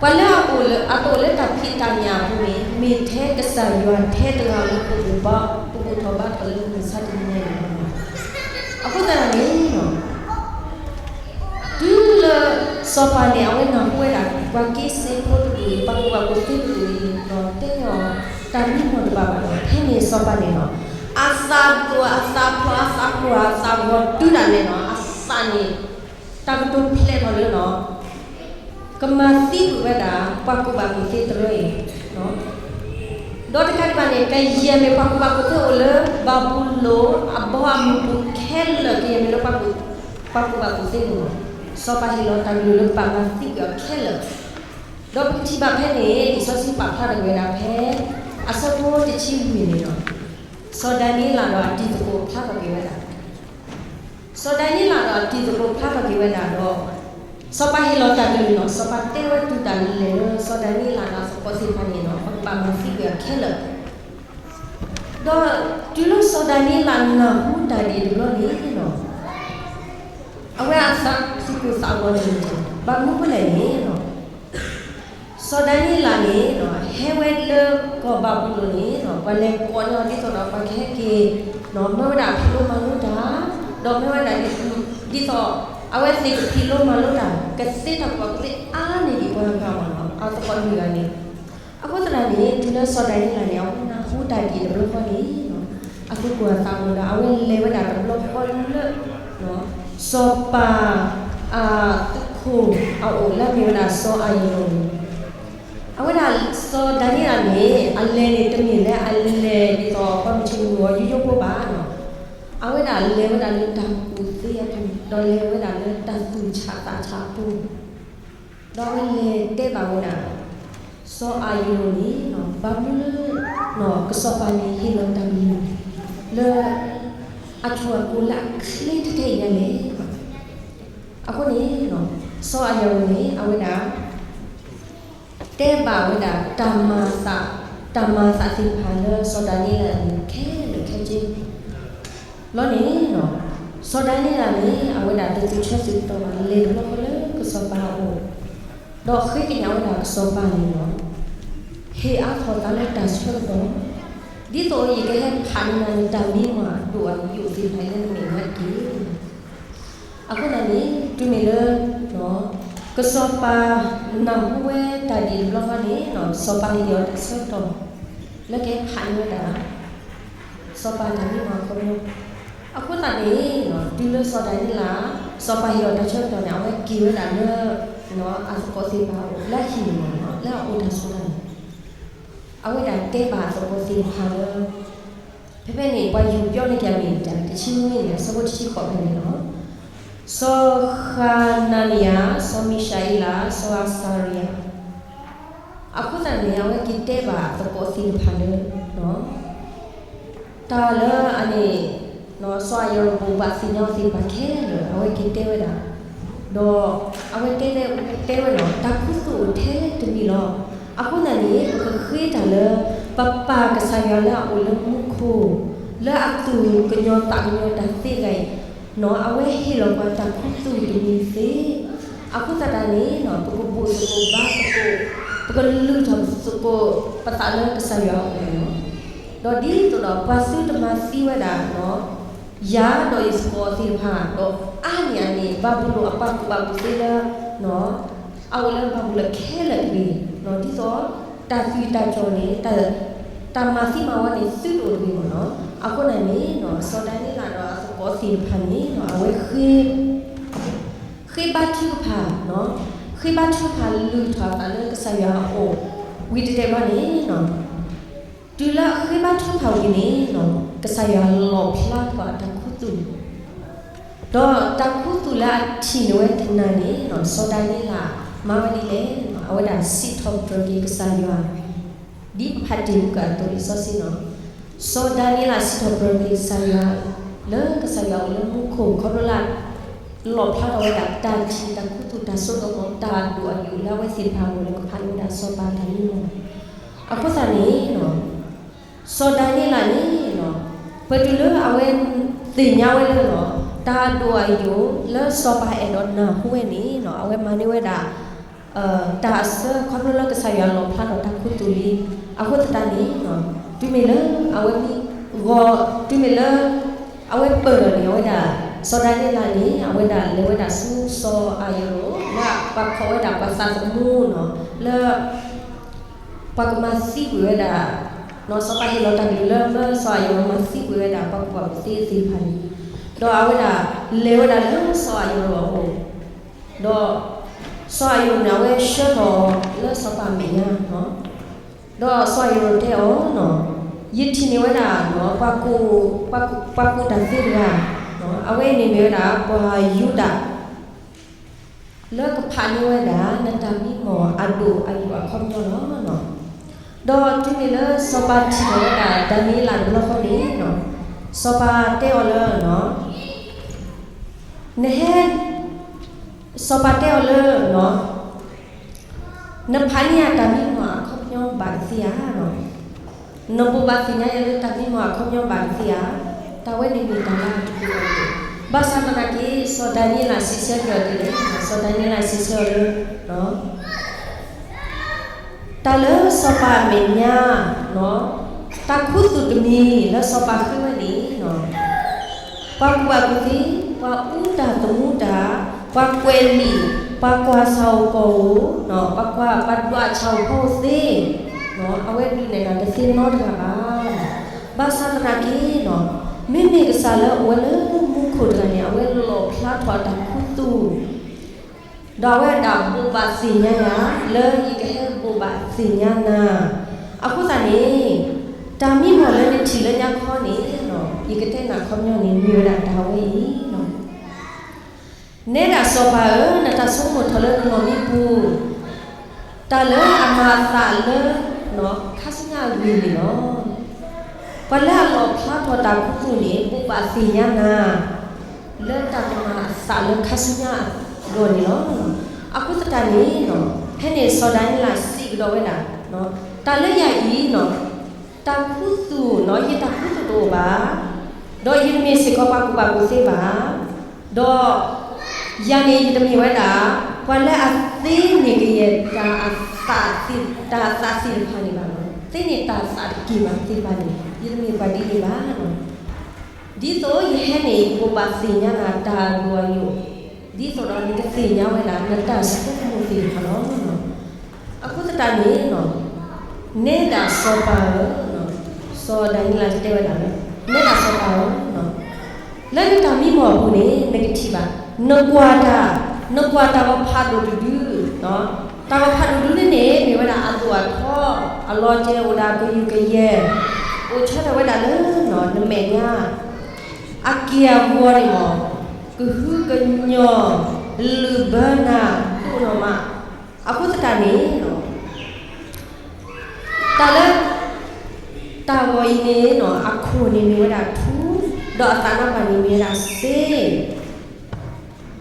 ပှၤလၢအအိၣ်လၢ အတအိၣ်လၢတၢ်ဖံးတၢ်ညၣ်အပူၤန့ၣ် မ့ၢ်ထဲကစၢ်ယွၤထဲတဂၤလၢပဘူၣ်ဘါ ပဘူၣ်ထီၣ်ဘါထီၣ်လၢမုၢ်မဆါတနံၤညါအံၤလီၤ. အဃိသတးန့ၣ် တုၤလၢစီၤပၤန့ၣ် အဝဲနၢ်ဟူဝဲဒၣ် ပှၤက့စ့းဖိတဒူၣ်အံၤ ပှၤကူၣ်ဘၣ်ကူၣ်သ့တဒူၣ်အံၤ တဲအီၤတၢ်မံမီၢ်တဘၣ်ဘၣ်ဒီး ဖဲန့ၣ်စီၤပၤန့ၣ်လီၤ အသးဒိၣ်အသးဖျိး အသးကိၢ်အသးဂီၤတုၤဒၣ်လဲာ်လီၤ အသးန့ၣ် တၢ်ကတိၤဖျဲးထီၣ်လၢလီၤ ကမၤသံကွံာ်ဝဲဒၣ် ပှၤကူၣ်ဘၣ်ကူၣ်သ့တရၢအံၤ ဒီးတကးဒံးဘၣ်န့ၣ် ကယဲၢ်မ့ၢ်ပှၤကူၣ်ဘၣ်ကူၣ်သ့အိၣ်လၢ ဘၤဘူလိၣ်အဘီအမုၢ်ပူၤခဲလၢာ် ကယဲၢ်မ့ၢ်လၢ ပှၤကူၣ်ဘၣ်ကူၣ်သ့န့ၣ်လီၤ. စီၤပၤဟ့ၣ်လီၤတၢ်ကလုၢ်လၢပာ်မၤသံကွံာ်အီၤခဲလၢာ် ဒီးပကထံၣ်ဘၣ်ဖဲန့ၣ် လံာ်စီဆှံပာ်ဖျါထီၣ်က့ၤဝဲဒၣ်ဖဲ အဆၢဖိတဆံလွံၢ်န့ၣ်လီၤ. စီၤဒၤနံးယ့လးဒီးအတံၤသကိးဖျါထီၣ်က့ၤဝဲဒၣ် စီၤဒၤနံးယ့လးဒီးအတံၤသကိးဖျါထီၣ်က့ၤဝဲဒၣ်ဒီး စီၤပၤဟ့ၣ်လီၤတၢ်ကလုၢ်လီၤ. စီၤပၤတဲဝဲတုၤဒၣ်လဲာ်လၢ စီၤဒၤနံးယ့လးဒီးအသကိးသ့ၣ်တဖၣ်န့ၣ်လီၤ ပကဘၣ်မၤသံကွံာ်အီၤခဲလၢာ် ဒီးတုၤလၢစီၤဒၤနံးယ့လးနၢ်ဟူတၢ်ဒ်အံၤတဘျီန့ၣ်လီၤ အဝဲအသးသူၣ်ကိၢ်သးဂီၤန့ၣ် ဘၣ်မနုၤအဃိလဲၣ်န့ၣ် စီၤဒၤနံးယ့လးန့ၣ် ဟဲဝဲလၢကီၢ်ဘၤဘူလိၣ်န့ၣ် ပှၤလဲၤကိးန့ၢ်အီၤဒ်သိးဒီးပှၤကဟဲက့ၤ မၢဝဲဒၣ်ဖံးလိမၤလိတၢ် ဒီးမၢဝဲဒၣ်ဒ်သိး အဝဲသ့ၣ်ကဖံးလိမၤလိတၢ် ကသ့တၢ်ကူၣ်ဘၣ်ကူၣ်သ့အါန့ၢ်ဒံးပှၤဂၤမ့ၢ်နီၤ အသကိးလွံၢ်ဂၤန့ၣ် အဃိသတးန့ၣ် တုၤလၢစီၤဒၤနံးယ့လးန့ၣ် အဝဲနၢ်ဟူတၢ်ဒ်အံၤတဘျီဃီန့ၣ် အသူၣ်ကိၢ်အသးဂီၤဒီး အဝဲလဲၤဝဲဒၣ်တဘျီဃီလၢ စီၤပၤ အသုးခိၣ်အအိၣ်လၢအမ့ၢ်ဝဲဒၣ်စီၤအၤယိၣ်န့ၣ် အဝဲဒၣ်စီၤဒၤနံးယ့လးန့ၣ် အလဲၤန့ၣ်တမ့ၢ်လၢအလဲၤဒ်သိးပှၤမုၢ်ဆ့ၣ်မုၢ်ဂီၤယိယိဖိဘၣ်နီၤ အဝဲဒၣ်လဲၤဝဲဒၣ်လၢတၢ်ကူၣ်သ့အပူၤ, ဒီးလဲၤဝဲဒၣ်လၢတၢ်သူၣ်ဆးသးဆးအပူၤ, ဒီးအဝဲလဲၤတဲဘၣ်ဝဲဒၣ် စီၤအၤယိာ်န့ၣ် ဘၣ်မနုၤလၢ ကစီၤပၤန့ၣ်ဟ့ၣ်လီၤတၢ်မံၤ လၢအထူအကိၤလၢအချ့ထဲထဲအံၤညါလဲၣ်. အဃိန့ၣ် စီၤအၤယိာ်န့ၣ် အဝဲဒၣ် တဲဘၣ်ဝဲဒၣ် တၢ်မၤသး, တၢ်မၤသးသ့ၣ်တဖၣ်လၢစီၤဒၤနံးယ့လးန့ၣ် ခဲလၢာ်ခဲဆ့ လီၤန့ၣ်, စီၤဒၤနံးယ့လးန့ၣ် အဝဲဒၣ်တသူၣ်ဆၢသူၣ်တီဘၣ် လဲၤတဘျီဃီလၢကစီၤပၤအအိၣ်, ဒီးဃ့ကညးဝဲဒၣ်ကစီၤပၤန့ၣ်လီၤ. ဟ့ၣ်အါထီၣ်သးလၢတၢ်ဆၢကတီၢ်, ဒ်သိးယကဟဲဖးန့ၢ်နၤန့ၣ် တၢ်မံမီၢ်အဒိၣ်အယိာ်သ့ၣ်တဖၣ်လၢနမဲာ်ညါတက့ၢ်. အဃိသတးန့ၣ် တုၤမ့ၢ်လၢ ကစီၤပၤနၢ်ဟူဝဲတၢ်ဒ်န့ၣ်တဘျီဃီန့ၣ် စီၤပၤဟ့ၣ်အီၤတၢ်ဆၢကတီၢ် လၢကဟဲဖးန့ၢ်ဝဲဒၣ် စီၤပၤတၢ်မံမီၢ်အခီပညီ, အဃိသတးန့ၣ် တုၤလၢစီၤဒၤနံးယ့လး စီၤပၤဟ့ၣ်အီၤတၢ်ဆၢကတီၢ်န့ၣ် အဝဲက့ၤဝဲဒၣ်လၢ အသကိးသ့ၣ်တဖၣ်အအိၣ်လၢအဟံၣ်န့ၣ်လီၤ, လၢအအိၣ်တၢ်ဆိးတၢ်န့ၣ်, အဝဲဒၣ်တဲဘၣ်အသကိးသ့ၣ်တဖၣ်လၢ ဖဲဖဲန့ၣ် ပှၤယူၤပျီန့ၢ်က့ၤအမံၤတၢ် တဆံနွံန့ၣ် အဆၢဖိတဆံဃိးဖဲန့ၣ်လီၤ. စီၤဃနၤနံယၤ, စီၤမံၡၤအ့လး, စီၤအစၤရံယၤ, အဃိသတးန့ၣ် အဝဲက့ၤတဲဘၣ်အသကိးသ့ၣ်တဖၣ်လၢ တၢ်လၢအန့ၣ် စီၤအၤယိာ်ဘိးဘၣ်သ့ၣ်ညါအီၤသ့ၣ်တဖၣ်ခဲလၢာ် အဝဲက့ၤတဲဝဲဒၣ်, ဒီးအဝဲတဲ, တဲဝဲလီၤ တၢ်ခူသူၣ်အိၣ်ထဲတမံၤလီၤ. အဃိသတးန့ၣ် ပကဃ့တၢ်လၢ ပပၢ်ကစၢ်ယွၤလၢအအိၣ်လၢမူခိၣ်, လၢအသူၣ်ကညီၤသးကညီၤတၢ်သ့တဂၤအံၤ, အဝဲဟ့ၣ်လီၤပှၤတၢ်ခူသူၣ်တမံၤသ့, အဃိသတးန့ၣ် ပကဘိၣ်သကိးဘါသကိး, ပကလုၢ်ထီၣ်သကိးပသးလၢကစၢ်ယွၤအအိၣ်န့ၣ်လီၤ. ဒီးဒ်သိးဒီးပှၤသုတမၤသံဝဲဒၣ် ယၤဒီးယသကိးသ့ၣ်တဖၣ်, ဒီးအါန့ၢ်အန့ၣ် ဘၤဘူလိၣ်အပှၤကူၣ်ဘၣ်ကူၣ်သ့လၢ အအိၣ်လၢဘၤဘူလိၣ်ခဲလၢာ်တဂ့ၤ, ဒ်သိးတၢ်သွံၣ်တၢ်စီၣ်န့ၣ် တၢ်မၤသံမၤဝီန့ၣ် သုတအိၣ်တဂ့ၤမ့ၢ်နီၤ. အဃိန့ၣ်န့ၣ် စီၤဒၤနံးယ့လးဒီးအသကိးသ့ၣ်တဖၣ်န့ၣ် အဝဲ ဃ့ဘါထုကဖၣ်, ဃ့ဘါထုကဖၣ်လုၢ်ထီၣ်အသးလၢကစၢ်ယွၤအအိၣ်, ဝံၤတတဲဘၣ်န့ၣ် တုၤလၢအဃ့ဘါထုကဖၣ်ဝံၤန့ၣ် ကစၢ်ယွၤလီၣ်ဖျါထီၣ်အတၢ်ခူသူၣ်, ဒီးတၢ်ခူသူၣ်လၢအထံၣ်န့ၢ်ဝဲတနၤန့ၣ် စီၤဒၤနံးယ့လး မၤဝဲဒ်လဲၣ်, အဝဲဒၣ်စံးထီၣ်ပတြၢၤက့ၤကစၢ်ယွၤ, ဒ်ပဖးတ့ၢ်မုၢ်ကၢအသိးလံာ်စီဆှံန့ၣ်, စီၤဒၤနံးယ့လးစံးထီၣ်ပတြၢၤက့ၤကစၢ်ယွၤ လၢကစၢ်ယွၤအိၣ်လၢမူခိၣ် ခီဖျိလၢ လီၣ်ဖျါထီၣ်ဝဲဒၣ်တၢ်ထံၣ်တၢ်ခူသူၣ်တၢ်စိကမီၤတၢ်ဒိၣ်အယိာ်လၢအဝဲသ့ၣ်တဖၣ်အဂီၢ်လၢကဖးန့ၢ်ဝဲဒၣ်စီၤပၤတၢ်မံမီၢ်, အဃိသတးန့ၣ် စီၤဒၤနံးယ့လးန့ၣ် ပတုၤလၢအဝဲသ့ၣ်ညါဝဲလၢ တၢ်ဒိၣ်အယိာ်လၢစီၤပၤအဲၣ်ဒိးနၢ်ဟူဝဲန့ၣ် အဝဲမၤန့ၢ်ဝဲဒၣ် တၢ်အဆၢခီဖျိလၢကစၢ်ယွၤလီၣ်ဖျါထီၣ်တၢ်ခူသူၣ်လံ, အဃိသတးန့ၣ် တုၤမ့ၢ်လၢအဝဲမံဂီၤ တုၤမ့ၢ်လၢ အဝဲပၢၢ်ထီၣ်န့ၣ် အဝဲဒၣ် စီၤဒၤနံးယ့လးန့ၣ် အဝဲဒၣ်လဲၤဝဲဒၣ်ဆူစီၤအၤယိာ်လၢပှၤခိးဝဲဒၣ်ပှၤသးသမူန့ၣ် လၢ ပှၤကမၤသံကွံာ်ဝဲဒၣ်, စီၤပၤဟ့ၣ်လီၤတၢ်ကလုၢ်လၢ လၢစီၤအၤယိာ်မၤသံကွံာ်ဝဲဒၣ်ပှၤကူၣ်ဘၣ်ကူၣ်သ့သ့ၣ်တဖၣ်န့ၣ်, ဒီးအဝဲဒၣ်လဲၤဝဲဒၣ်လၢစီၤအၤယိာ်အအိၣ်, ဒီး စီၤအၤယိာ်န့ၣ် အဝဲဆှၢထီၣ်လၢစီၤပၤအမဲာ်ညါ, ဒီးစီၤအၤယိာ်တဲအီၤ, ယထံၣ်န့ၢ်ဝဲဒၣ် ပှၤကူၣ်တၢ်သ့တဂၤ, အဝဲန့ၣ်မ့ၢ်ဝဲဒၣ်ပှၤယူဒၤ လၢကဖးန့ၢ်ဝဲဒၣ် နတၢ်မံမီၢ်အဒိၣ်အယိာ်အခီပညီလီၤ. ဒီးတုၤမ့ၢ်လၢစီၤပၤထံၣ်ထီၣ်ဝဲဒၣ် ဒၤနံးယ့လးတဘျီဃီန့ၣ်, စီၤပၤတဲအီၤလၢ နဟဲ, စီၤပၤတဲအီၤလၢ နဖးန့ၢ်ယၤတၢ်မံမီၢ်အခီပညီဘၣ်တသ့ဧါ. နဘိးဘၣ်သ့ၣ်ညါယၤလၢတၢ်မံမီၢ်အခီပညီဘၣ်တသ့ဧါ. တၢ်ဝဲန့ၣ်မ့ၢ်တၢ်လၢအတပူၤအဂီၢ်, ဘၣ်ဆၣ်သနာ်က့ စီၤဒၤနံးယ့လးစံးဆၢက့ၤအီၤဒ်လဲၣ်, စီၤဒၤနံးယ့လးစံးဆၢအီၤလၢ တၢ်လၢစီၤပၤအမဲာ်ညါ, တၢ်ခူသူၣ်တမံၤလၢစီၤပၤဃ့ဝဲန့ၣ်, ပှၤကူၣ်ဘၣ်ကူၣ်သ့, ပှၤအူတၢ်သမူတၢ်, ပှၤကွဲးလံာ်, ပှၤကွၢ်ဆၣ်ဧိၤကီၢ်ဧိၤ, ပှၤကွၢ်ပှၤဒွးဆၣ်ဧိၤဖီဧိၤသ့, အဝဲဒုးနဲၣ်တၢ်တသ့နီတဂၤဘၣ်. ဘၣ်ဆၣ်သနာ်က့, မ့မ့ၢ်ကစၢ်လၢအအိၣ်ဝဲလၢမူခိၣ်တဂၤန့ၣ် အဝဲလီၣ်ဖျါထီၣ်အတၢ်ခူသူၣ် ဒီးအဝဲဒၣ်ဘိးဘၣ်သ့ၣ်ညါယၤ လၢယကဟဲဘိးဘၣ်သ့ၣ်ညါနၤ, အဃိသတးန့ၣ်, တၢ်မံမီၢ်လၢနထံၣ်လၢညါခီန့ၣ် ယကတဲနၤခီပညီန့ၣ် မ့ၢ်ဝဲဒၣ်တၢ်ဝဲအံၤလီၤ. နဲဒၣ်စီၤပၤဧၢ, နတၢ်ဆိကမိၣ်ထီၣ်လၢနနီၢ်မံပူၤ, တၢ်လၢအမၤအသးလၢ ခါဆူညါအဂ့ၢ်န့ၣ်လီၤ. ပှၤလၢအလီၣ်ဖျါထီၣ်တၢ်ခူသူၣ်န့ၣ် ဘိးဘၣ်သ့ၣ်ညါနၤ လၢတၢ်ကမၤအသးလၢခါဆူညါအဂီၢ်န့ၣ်လီၤ. အဃိသတးန့ၣ် ဖဲန့ၣ်စီၤဒၤနံးယ့လးစံးကဒီးဝဲဒၣ်, တၢ်လၢယၤအံၤ တၢ်ခူသူၣ်နီၤ ယတၢ်ခူသူၣ်တအိၣ်ဘၣ်, ဒီးယတမ့ၢ်စ့ၢ်ကီးပှၤကူၣ်ဘၣ်ကူၣ်သ့ဘၣ်, ဒီးယၤန့ၣ်ယတမ့ၢ်ဝဲဒၣ် ပှၤလၢအသ့န့ၢ်ကယဲၢ်တၢ်အသး, တၢ်အသးသ့ၣ်တဖၣ်န့ၣ်ဘၣ်လီၤ. သ့န့ၢ်တၢ်အသးတက့ၢ်ဘၣ်သ့ၣ်တဖၣ်န့ၣ် ယတမ့ၢ်ပှၤဒ်န့ၣ်ဘၣ်လီၤ. ဒ်သိးယဟဲန့ၣ် ယကဘိးဘၣ်သ့ၣ်ညါနၤတၢ်အဂီၢ်အယိာ်, ဒ်သိးဒီးနကသ့ၣ်ညါဝဲဒၣ် နတၢ်ဆိကမိၣ်သ့ၣ်တဖၣ်လီၤ. အဃိသတးန့ၣ် နဲဒၣ်စီၤပၤဧၢ, စီၤဒၤနံးယ့လးတဲဝဲဒၣ်လၢ နဲဒၣ်စီၤပၤဧၢ, လၢနတၢ်မံမီၢ်အပူၤန့ၣ် နကထံၣ်ဘၣ်, နကွၢ်တၢ်, နကွၢ်တၢ်ဂီၤဖးဒိၣ်တဒု, တၢ်ဂီၤဖးဒိၣ်တဒုန့ၣ်န့ၣ် မ့ၢ်ဝဲဒၣ်အသိၣ်အထီ, အလီၤတဲာ်အိၣ်ဒၣ်ကယူၢ်ကယဲၢ်, အိၣ်ဆၢထၢၣ်ဝဲဒၣ်လၢနမဲာ်ညါ, အက့ၢ်အဂီၤန့ၣ်မ့ၢ် ကဟုကညီၢ်, လုၣ်ဘၢနၤဒိၣ်နီၢ်မး, အဃိသတးန့ၣ် တၢ်လၢ တၢ်ဂီၤအံၤန့ၣ် အခိၣ်န့ၣ်မ့ၢ်ဝဲဒၣ်ထူ, ဒီးအသးနါပှၢ်န့ၣ်မ့ၢ်ဝဲဒၣ်စ့,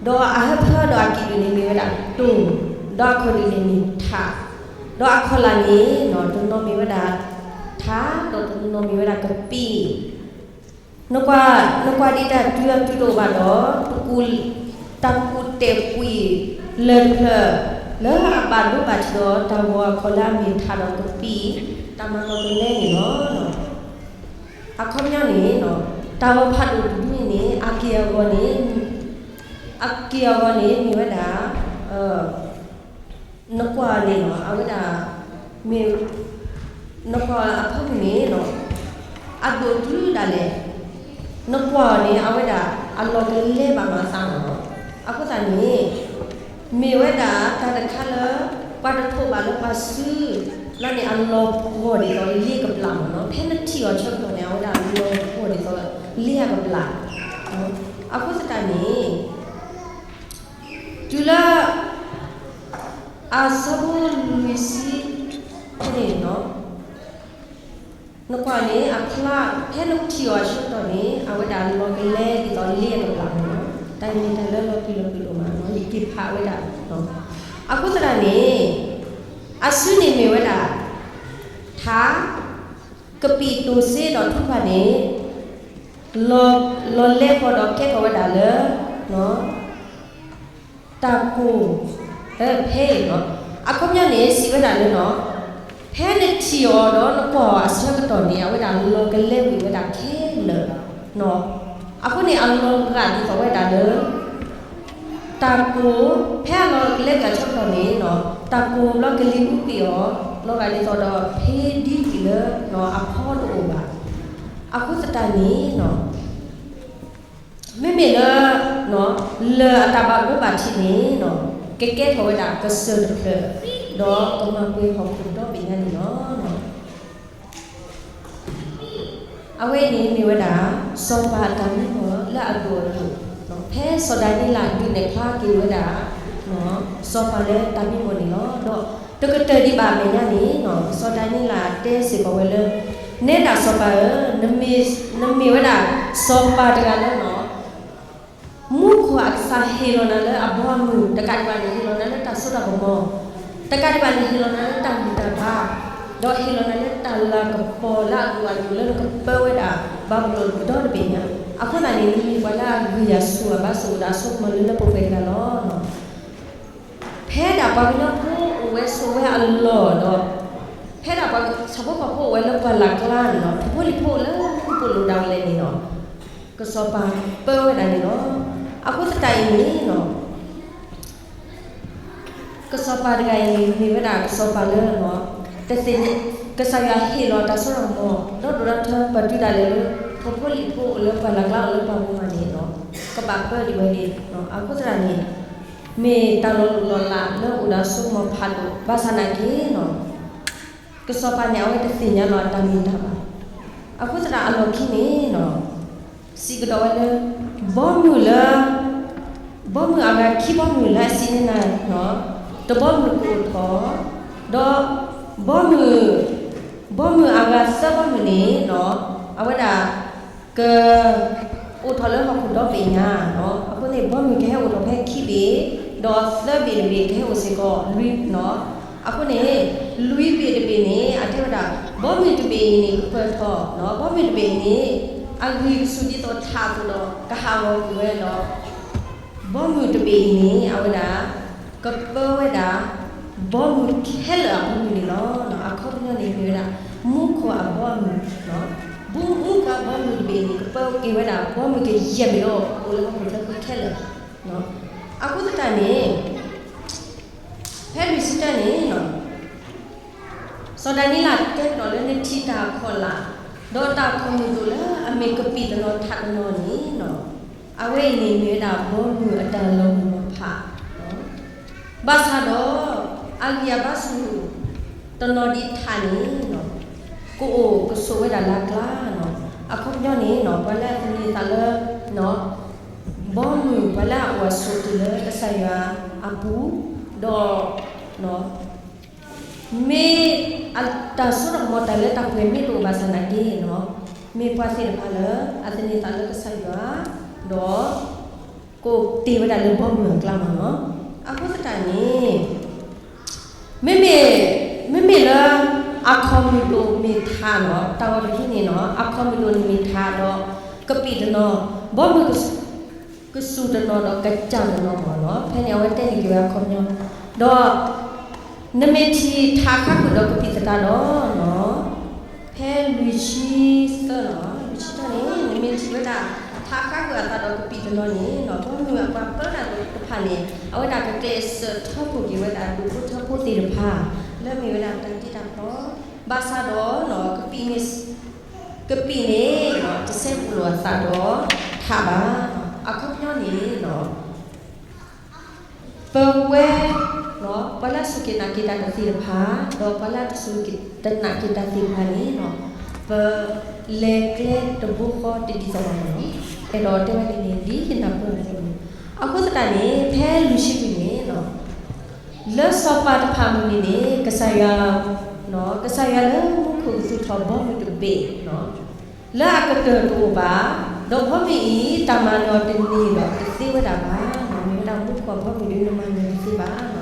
ဒီးအဟၢဖၢဒီးအကံၣ်ဒုၣ်န့ၣ်မ့ၢ်ဝဲဒၣ်တိၢ်, ဒီးအခီၣ်ဒုၣ်န့ၣ်မ့ၢ်ထး, ဒီးအခီၣ်လာ်န့ၣ် တနီၤမ့ၢ်ဝဲဒၣ်ထး, ဒီးတနီၤမ့ၢ်ဝဲဒၣ်ကပံာ် နကွၢ်, နကွၢ်ဒံးတၢ်တုၤအတုၤတအိၣ်ဘၣ်ဒီး တၢ်ကူၣ်တဲာ်ကွံာ်လၢၢ်တဖျၢၣ် လၢအဘၣ်ဒိဘၣ်ထံးဒီးတၢ်ဂီၤအခီၣ်လၢအမ့ၢ်ထးဒီးကပံာ် တၢ်မၤလီၤကလဲန့ၣ်လီၤ. အခီပညီန့ၣ် တၢ်ဂီၤဖးဒိၣ်တဒုန့ၣ် အက့ၢ်အဂီၤန့ၣ်, အက့ၢ်အဂီၤန့ၣ် မ့ၢ်ဝဲဒၣ် နကွၢ်န့ၣ်လီၤ အဝဲဒၣ် မ့ၢ် နကွၢ်အဖၢမုၢ်န့ၣ်လီၤ အဒိၣ်တုၤဒၣ်လဲာ် နကွၢ်အီၤန့ၣ် အဝဲဒၣ်အလီၤကလဲဘၣ်မၤအသးန့ၣ်လီၤ. အဃိသတးန့ၣ် မ့ၢ်ဝဲဒၣ်တၢ်တခါလၢ ပှၤတထိးဘၣ်လၢပှၤစုလီၤန့ၣ် အလီၤပှီၢ်ဒ်သိးလ့ကပျၢ်မ့ၢ်နီၤ. ဖဲနထံၣ်အီၤဆၢကတီၢ်န့ၣ် အဝဲဒၣ်လီၤပှီၢ်ဒ်သိးလ့အကပျၢ်. အဃိသတးန့ၣ် တုၤလၢ အဆၢဖိလွံၢ်ဆံဖဲန့ၣ်နီၤ နကွၢ်န့ၣ် အဖျါ ဖဲနထံၣ်အီၤအဆၢကတီၢ်န့ၣ် အဝဲဒၣ်လီၤကလဲဒ်သိးလ့အကပျၢ်န့ၣ်လီၤ. တၢ်အံၤမ့ၢ်တၢ်လၢလီၤပျံၤလီၤပျံၤဒိၣ်မး ယက့ၤဖးဝဲဒၣ်. အဃိသတးန့ၣ် အစုန့ၣ်မ့ၢ်ဝဲဒၣ် ထး ကပံာ်တိၢ်စ့ဒီးထူၣ်ဖးန့ၣ် လီၤလဲဃီၤဒီးကဲထီၣ်ဝဲဒၣ်လၢ တၢ်ကိၢ် ဖဲအံၤလီၤ. အခီပညီန့ၣ် စံးဝဲဒၣ်လၢနီၤ ဖဲနထံၣ်အီၤဒီးနကွၢ်အီၤအဆၢကတီၢ်န့ၣ် အဝဲဒၣ်လီၤကလဲကွံာ်ဝဲဒၣ်ခဲလၢာ်. အဃိန့ၣ် အလီၤဂာ်ဒ်သိးဝဲဒၣ်လၢ တၢ်ကိၢ် ဖဲအလီၤကလဲကွံာ်အဆၢကတီၢ်န့ၣ် တၢ်ကိၢ်ဘျီကလံၤအူကွံာ်အီၤ လီၤဂာ်ဒ်သိးဒီးဖ့ဒံကွံာ်လၢအဖီတအိၣ်ဘၣ်. အဃိသတးန့ၣ် မ့မ့ၢ်လၢ လၢၢ်အတၢ်ဘၣ်ဒိဘၣ်ထံးန့ၣ် ကကဲထီၣ်ဝဲဒၣ်ကစၢၢ်တဖျၢၣ် ဒီးကမၤပှဲၤဟီၣ်ခိၣ်ဒီဘ့ၣ်ညါန့ၣ်လီၤ. အဝဲအံၤန့ၣ်မ့ၢ်ဝဲဒၣ် စီၤပၤအတၢ်မံမီၢ်လၢအဒိၣ်အဒိၣ်, ဖဲစီၤဒၤနံးယ့လးဒုးနဲၣ်ဖျါက့ၤဝဲဒၣ် စီၤပၤလၢတၢ်မံမီၢ်န့ၣ်လီၤ. ဒီးတကတၢၢ်ဒံးဘၣ်အမဲာ်ညါန့ၣ် စီၤဒၤနံးယ့လးတဲစ့ၢ်ကီးဝဲလၢ နဲဒၣ်စီၤပၤဧၢ, နမ့ၢ်ဝဲဒၣ်စီၤပၤတဂၤလၢ မူခိၣ်အကစၢ်ဟ့ၣ်လီၤနၤလၢအဘီအမုၢ်, တကးဒံးဘၣ်န့ၣ် ဟ့ၣ်လီၤနၤလၢတၢ်စိတၢ်ကမီၤ, တကးဒံးဘၣ်န့ၣ် ဟ့ၣ်လီၤနၤလၢတၢ်ဂံၢ်တၢ်ဘါ, ဒီးဟ့ၣ်လီၤနၤလၢတၢ်လၤကပီၤလၢအဒိၣ်အယိာ်လၢနကပၢဝဲဒၣ် ဘၤဘူလိၣ်ဒီတဘ့ၣ်ညါ, အဃိသတးန့ၣ် နမ့ၢ်ပှၤလၢအဂံၢ်ယၤဆူၣ်အဘါဆူၣ်အိၣ်ဒီးအစိကမီၤလၢလၢပှဲၤပှဲၤတဂၤလီၤ. ဖဲဒၣ်ပှၤကညီဖိအိၣ်ဝဲဆိးဝဲအလီၢ်ဒီး ဖဲဒၣ်ပှၤဆၣ်ဖိကီၢ်ဖိအိၣ်ဝဲလၢပှၢ်လၢ်ကျါန့ၣ်လီၤ, ဖိဖိလံၤဖိအိၣ်လၢမူခိၣ်ပိာ်လိၤဒၣ်ဝဲလဲၣ်န့ၣ်လီၤ, ကစီၤပၤပၢဝဲဒၣ်န့ၣ်လီၤ. အဃိသတးအံၤန့ၣ် ကစီၤပၤတဂၤအံၤန့ၣ် မ့ၢ်ဝဲဒၣ်ကစီၤပၤလၢ တသ့ၣ်ညါ ကစၢ်ယွၤဟ့ၣ်လီၤတၢ်စိတၢ်ကမီၤ ဒီဒိၣ်ဒီထၢ ပတုၤဒၣ်လဲာ်လၢ ဖိဖိလံၤဖိအိၣ်လၢပှၢ်လၢ်ကျါအိၣ်လၢပှၢ်ပူၤမးန့ၣ်လီၤ, ကဘၣ်ပၢဒံးဝဲန့ၣ်, အဃိသတးန့ၣ် မ့ၢ်တၢ်လီၤလိၢ်လီၤလးလၢအိၣ်ဒီးစိကမီၤဖးဒိၣ် ဘၣ်ဆၣ်နာ်က့ ကစီၤပၤန့ၣ် အဝဲတသ့ၣ်ညါလီၤအတၢ်မ့ၢ်တၢ်ဘၣ်. အဃိသတးအလီၢ်ခံန့ၣ်လီၤ စံးကဒီးဝဲလၢ ဘီမုၢ်လၢ ဘီမုၢ်အဂၤခံဘီမုၢ်လၢအစံးန့ၢ်နၤ, တဘီမုၢ်ကအိၣ်ထီၣ်, ဒီး ဘီမုၢ်, ဘီမုၢ်အဂၤသၢဘီမုၢ်န့ၣ် အဝဲဒၣ် က အိၣ်ထီၣ်လၢဟီၣ်ခိၣ်ဒီဘ့ၣ်ညါ, အဃိန့ၣ် ဘီမုၢ်ကဟဲအိၣ်ထီၣ်ဖဲခံဘ့ၣ်, ဒီးသၢဘ့ၣ်တဘ့ၣ်ကဟဲအိၣ်စ့ၢ်ကီးလွံၢ်, အဃိန့ၣ် လွံၢ်ဘ့ၣ်တဘ့ၣ်န့ၣ် အတဲဝဲဒၣ် ဘီမုၢ်တဘ့ၣ်အံၤန့ၣ် ကပၢၢ်ထီၣ်, ဘီမုၢ်တဘ့ၣ်အံၤန့ၣ် အဂံၢ်ကဆူၣ်ဒ်သိးထးအသိးဒီး ကဟးဂီၤကွံာ်ဝဲဒီး ဘီမုၢ်တဘ့ၣ်အံၤန့ၣ် အဝဲဒၣ် ကပၢဝဲဒၣ် ဘီမုၢ်ခဲလၢာ်အဘီမုၢ်န့ၣ်လီၤ. အခီပညီန့ၣ်မ့ၢ်ဝဲဒၣ် မူခိၣ်အဘီအမုၢ်, မူခိၣ်အဘီမုၢ်တဘ့ၣ်န့ၣ် ကပၢက့ၤဝဲဒၣ်ဘီမုၢ်ကယဲၢ်မ့ၢ်လီၤ အိၣ်လၢဟီၣ်ခိၣ်ချၢဃံခဲလၢာ်. အဃိသတးန့ၣ် ဖဲလွံၢ်ဆံတၢန့ၣ် စီၤဒၤနံးယ့လးတဲကဒီးလၢ နထံၣ်တၢ်အခီၣ်လာ်, ဒီးတၢ်အခီၣ်မုၢ်ဒိၣ်လၢအမ့ၢ်ကပံာ်တနီၤထးတနီၤန့ၣ်, အဝဲအံၤန့ၣ်မ့ၢ်ဝဲဒၣ်ဘီမုၢ်အတၢ်လီၤမုၢ်လီၤဖး, ဘၣ်ဆၣ်ဒီး အဂံၢ်အဘါဆူၣ် တနီၤဒံးထးန့ၣ် ကအိၣ်ကဆိးဝဲဒၣ်လၢအကျါ. အခီပညီန့ၣ် ပှၤလၢအသန့ၤသးလၢ ဘီမုၢ် ပှၤလၢအအိၣ်အဆိးတုၤလၢကစၢ်ယွၤအပူၤ, ဒီး မ့ၢ်အတၢ်စိတၢ်ကမီၤတၢ်လၢတၢ်ပှဲၤမ့ၢ်တအိၣ်ဘၣ်ဆၣ်နာ်က့န့ၣ်, မ့ၢ်ပှၤသ့ၣ်တဖၣ်လၢအသန့ၤသးလၢကစၢ်ယွၤ, ဒီး ကအိၣ်တ့ၢ်ဝဲဒၣ်လၢဘီမုၢ်အကျါမးလီၤ. အဃိသတးန့ၣ် မ့မ့ၢ်, မ့မ့ၢ်လၢ အခီၣ်မုၢ်ဒိၣ်မ့ၢ်ထးန့ၣ်, တၢ်ဂီၤတယုၢ်န့ၣ်န့ၣ် အခီၣ်မုၢ်ဒိၣ်န့ၣ်မ့ၢ်ထးဒီး ကပံာ်တနီၤ, ဘီမုၢ် ကစူၢ်တနီၤဒီးကစၢ်တနီၤမးန့ၣ်, ဖဲန့ၣ်အဝဲတဲန့ၢ်က့ၤဝဲအခီပညီ, ဒီး နမ့ၢ်ထံၣ်ထးခါဃုာ်ဒီးကပံာ်သတးဒီး ဖဲလွံၢ်ဆံသၢန့ၣ်, လွံၢ်ဆံသၢန့ၣ် နမ့ၢ်ထံၣ်ဝဲဒၣ် ထးခါဃုာ်အသးဒီးကပံာ်တနီၤန့ၣ်, ဘီမုၢ်အပှၤပၢတၢ်သ့ၣ်တဖၣ်န့ၣ် အဝဲဒၣ်ကကျဲးစၢးထၢဖှိၣ်က့ၤဝဲဒၣ်ဒူၣ်ဖိထၢဖိသ့ၣ်တဖၣ် လၢမ့ၢ်ဝဲဒၣ်တၢ်တ့တၢ်ဖျီ, ဘၣ်ဆၣ်ဒီး ကပံာ်န့ၣ် ကပံာ်န့ၣ် တဆဲးပူလိာ်အသးဒီးထးဘၣ်. အခီပညီန့ၣ် ပဝဲ ပှၤလၢအစူၢ်က့ၤနာ်က့ၤတၢ်သ့ၣ်တဖၣ် ဒီးပှၤလၢအတစူၢ်က့ၤတနာ်က့ၤတၢ်သ့ၣ်တဖၣ်န့ၣ် ပလဲၤကျဲတဘိဃီတဒ်သိးဘၣ်န့ၣ်, အဲၣ်ဒိးတဲဝဲဒ်န့ၣ် ဒ်ယနၢ်ပၢၢ်န့ၣ်, အဃိသတးန့ၣ် ဖဲလွံၢ်ဆံလွံၢ်န့ၣ် လၢစီၤပၤတဖၣ်အမုၢ်နံၤန့ၣ် ကစၢ်ယွၤ, ကစၢ်ယွၤလၢမူခိၣ်ကသူၣ်ထီၣ်ဘီမုၢ်တဘ့ၣ် လၢအကတၢၢ်တအိၣ်ဘၣ်, ဒီးဘီမုၢ်အံၤ တၢ်မၤနၢၤတန့ၢ်ဒီးတသ့ဝဲဒၣ်ဘၣ်, မ့ၢ်ဝဲဒၣ်မူခိၣ်အဘီမုၢ်ဒ်နမၤနၢၤတသ့ဘၣ်.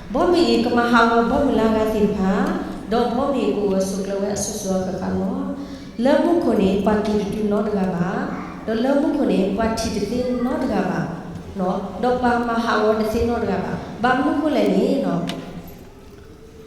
ဘီမုၢ်အံၤ ကမၤဟးဂီၤဘီမုၢ်လၢအဂၤသ့ၣ်တဖၣ်, ဒီးဘီမုၢ်အံၤကအိၣ်ဂၢၢ်ဆိးကျၢၤဝဲအစိၤစိၤအဃၣ်ဃၣ်လီၤ. လၢမူခိၣ်န့ၣ် ပှၤက့ၤတတုၤနီတဂၤဘၣ်, ဒီးလၢမူခိၣ်န့ၣ် ပှၤထံၣ်တသ့နီတဂၤဘၣ်, ဒီးပှၤမၤဟးဂီၤတသ့နီတဂၤဘၣ်. ဘၣ်မနုၤဃိလဲၣ်န့ၣ်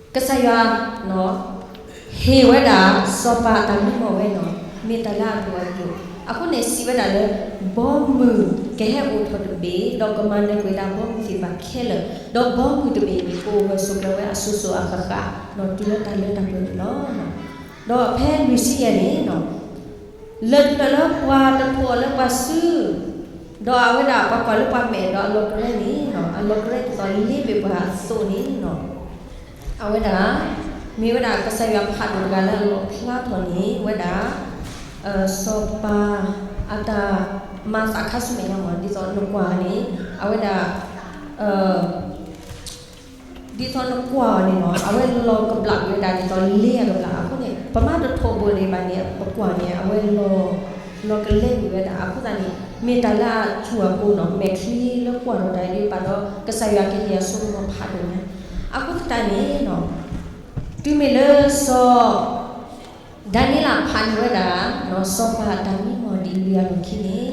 ကစၢ်ယွၤ ဟ့ၣ်ဝဲဒၣ်စီၤပၤအတၢ်မံမီၢ်ဝဲန့ၣ် မ့ၢ်တၢ်လၢအဒိၣ်အယိာ်, အဃိန့ၣ်စံးဝဲဒၣ်လၢ ဘီမုၢ်ကဟဲအိၣ်ထီၣ်တဘ့ၣ် ဒီးကမၤနၢၤကွံာ်ဒၣ်ဘီမုၢ်သ့ၣ်တဖၣ်ခဲလၢာ်, ဒီးဘီမုၢ်တဘ့ၣ်န့ၣ် ကအိၣ်ဂၢၢ်ဆိးကျၢၤဝဲအစိၤစိၤအဃၣ်ဃၣ် တုၤလၢတၢ်လၢတၢ်ပှဲၤန့ၣ်လီၤ. ဒီးဖဲလွံၢ်ဆံယဲၢ်န့ၣ် လၢတဖျၢၣ်လၢပှၤတထိးအီၤလၢပှၤစု, ဒီးအဝဲဒၣ်ပှၤကွၢ်လၢပှၤမဲာ်ဒီးအလီၤကရဲန့ၣ်, အလီၤကရဲဒ်သိးလ့ဘ့ၣ်ပှၤအသိးန့ၣ်, အဝဲဒၣ် မ့ၢ်ဝဲဒၣ်ကစၢ်ယွၤဖးဒိၣ်တဂၤလၢအလီၣ်ဖျါထီၣ်န့ၣ် ဝဲဒၣ် စီၤပၤအတၢ်မၤသးခါဆူမဲာ်ညါမး ဒ်သိးနကွၢ်န့ၣ် အဝဲဒၣ် ဒ်သိးနကွၢ်အီၤန့ၣ် အဝဲလီၤကဘျးကွံာ်ဝဲဒၣ်ဒ်သိးလ့အကဘျးအဃိန့ၣ် ပမ့ၢ်တထိးဘိန့ၣ်ဘၣ်န့ၣ် ပကွၢ်န့ၣ် အဝဲ လီၤကလဲကွံာ်ဝဲဒၣ်အဃိသတးန့ၣ် မ့ၢ်တၢ်လၢအထူးအကိာ်န့ၣ် မဲာ်ချံလၢကွၢ်ထီၣ်တၢ်ဒ်ဘၣ်ဒီး ကစၢ်ယွၤကဟ့ၣ်အစိကမီၤဖးဒိၣ်ညါ အဃိသတးန့ၣ် တုၤမ့ၢ်လၢစီၤ ဒၤနံးယ့လးဖးန့ၢ်ဝဲဒၣ် စီၤပၤအတၢ်မံမီၢ်ဒ်အံၤအလီၢ်ခံန့ၣ်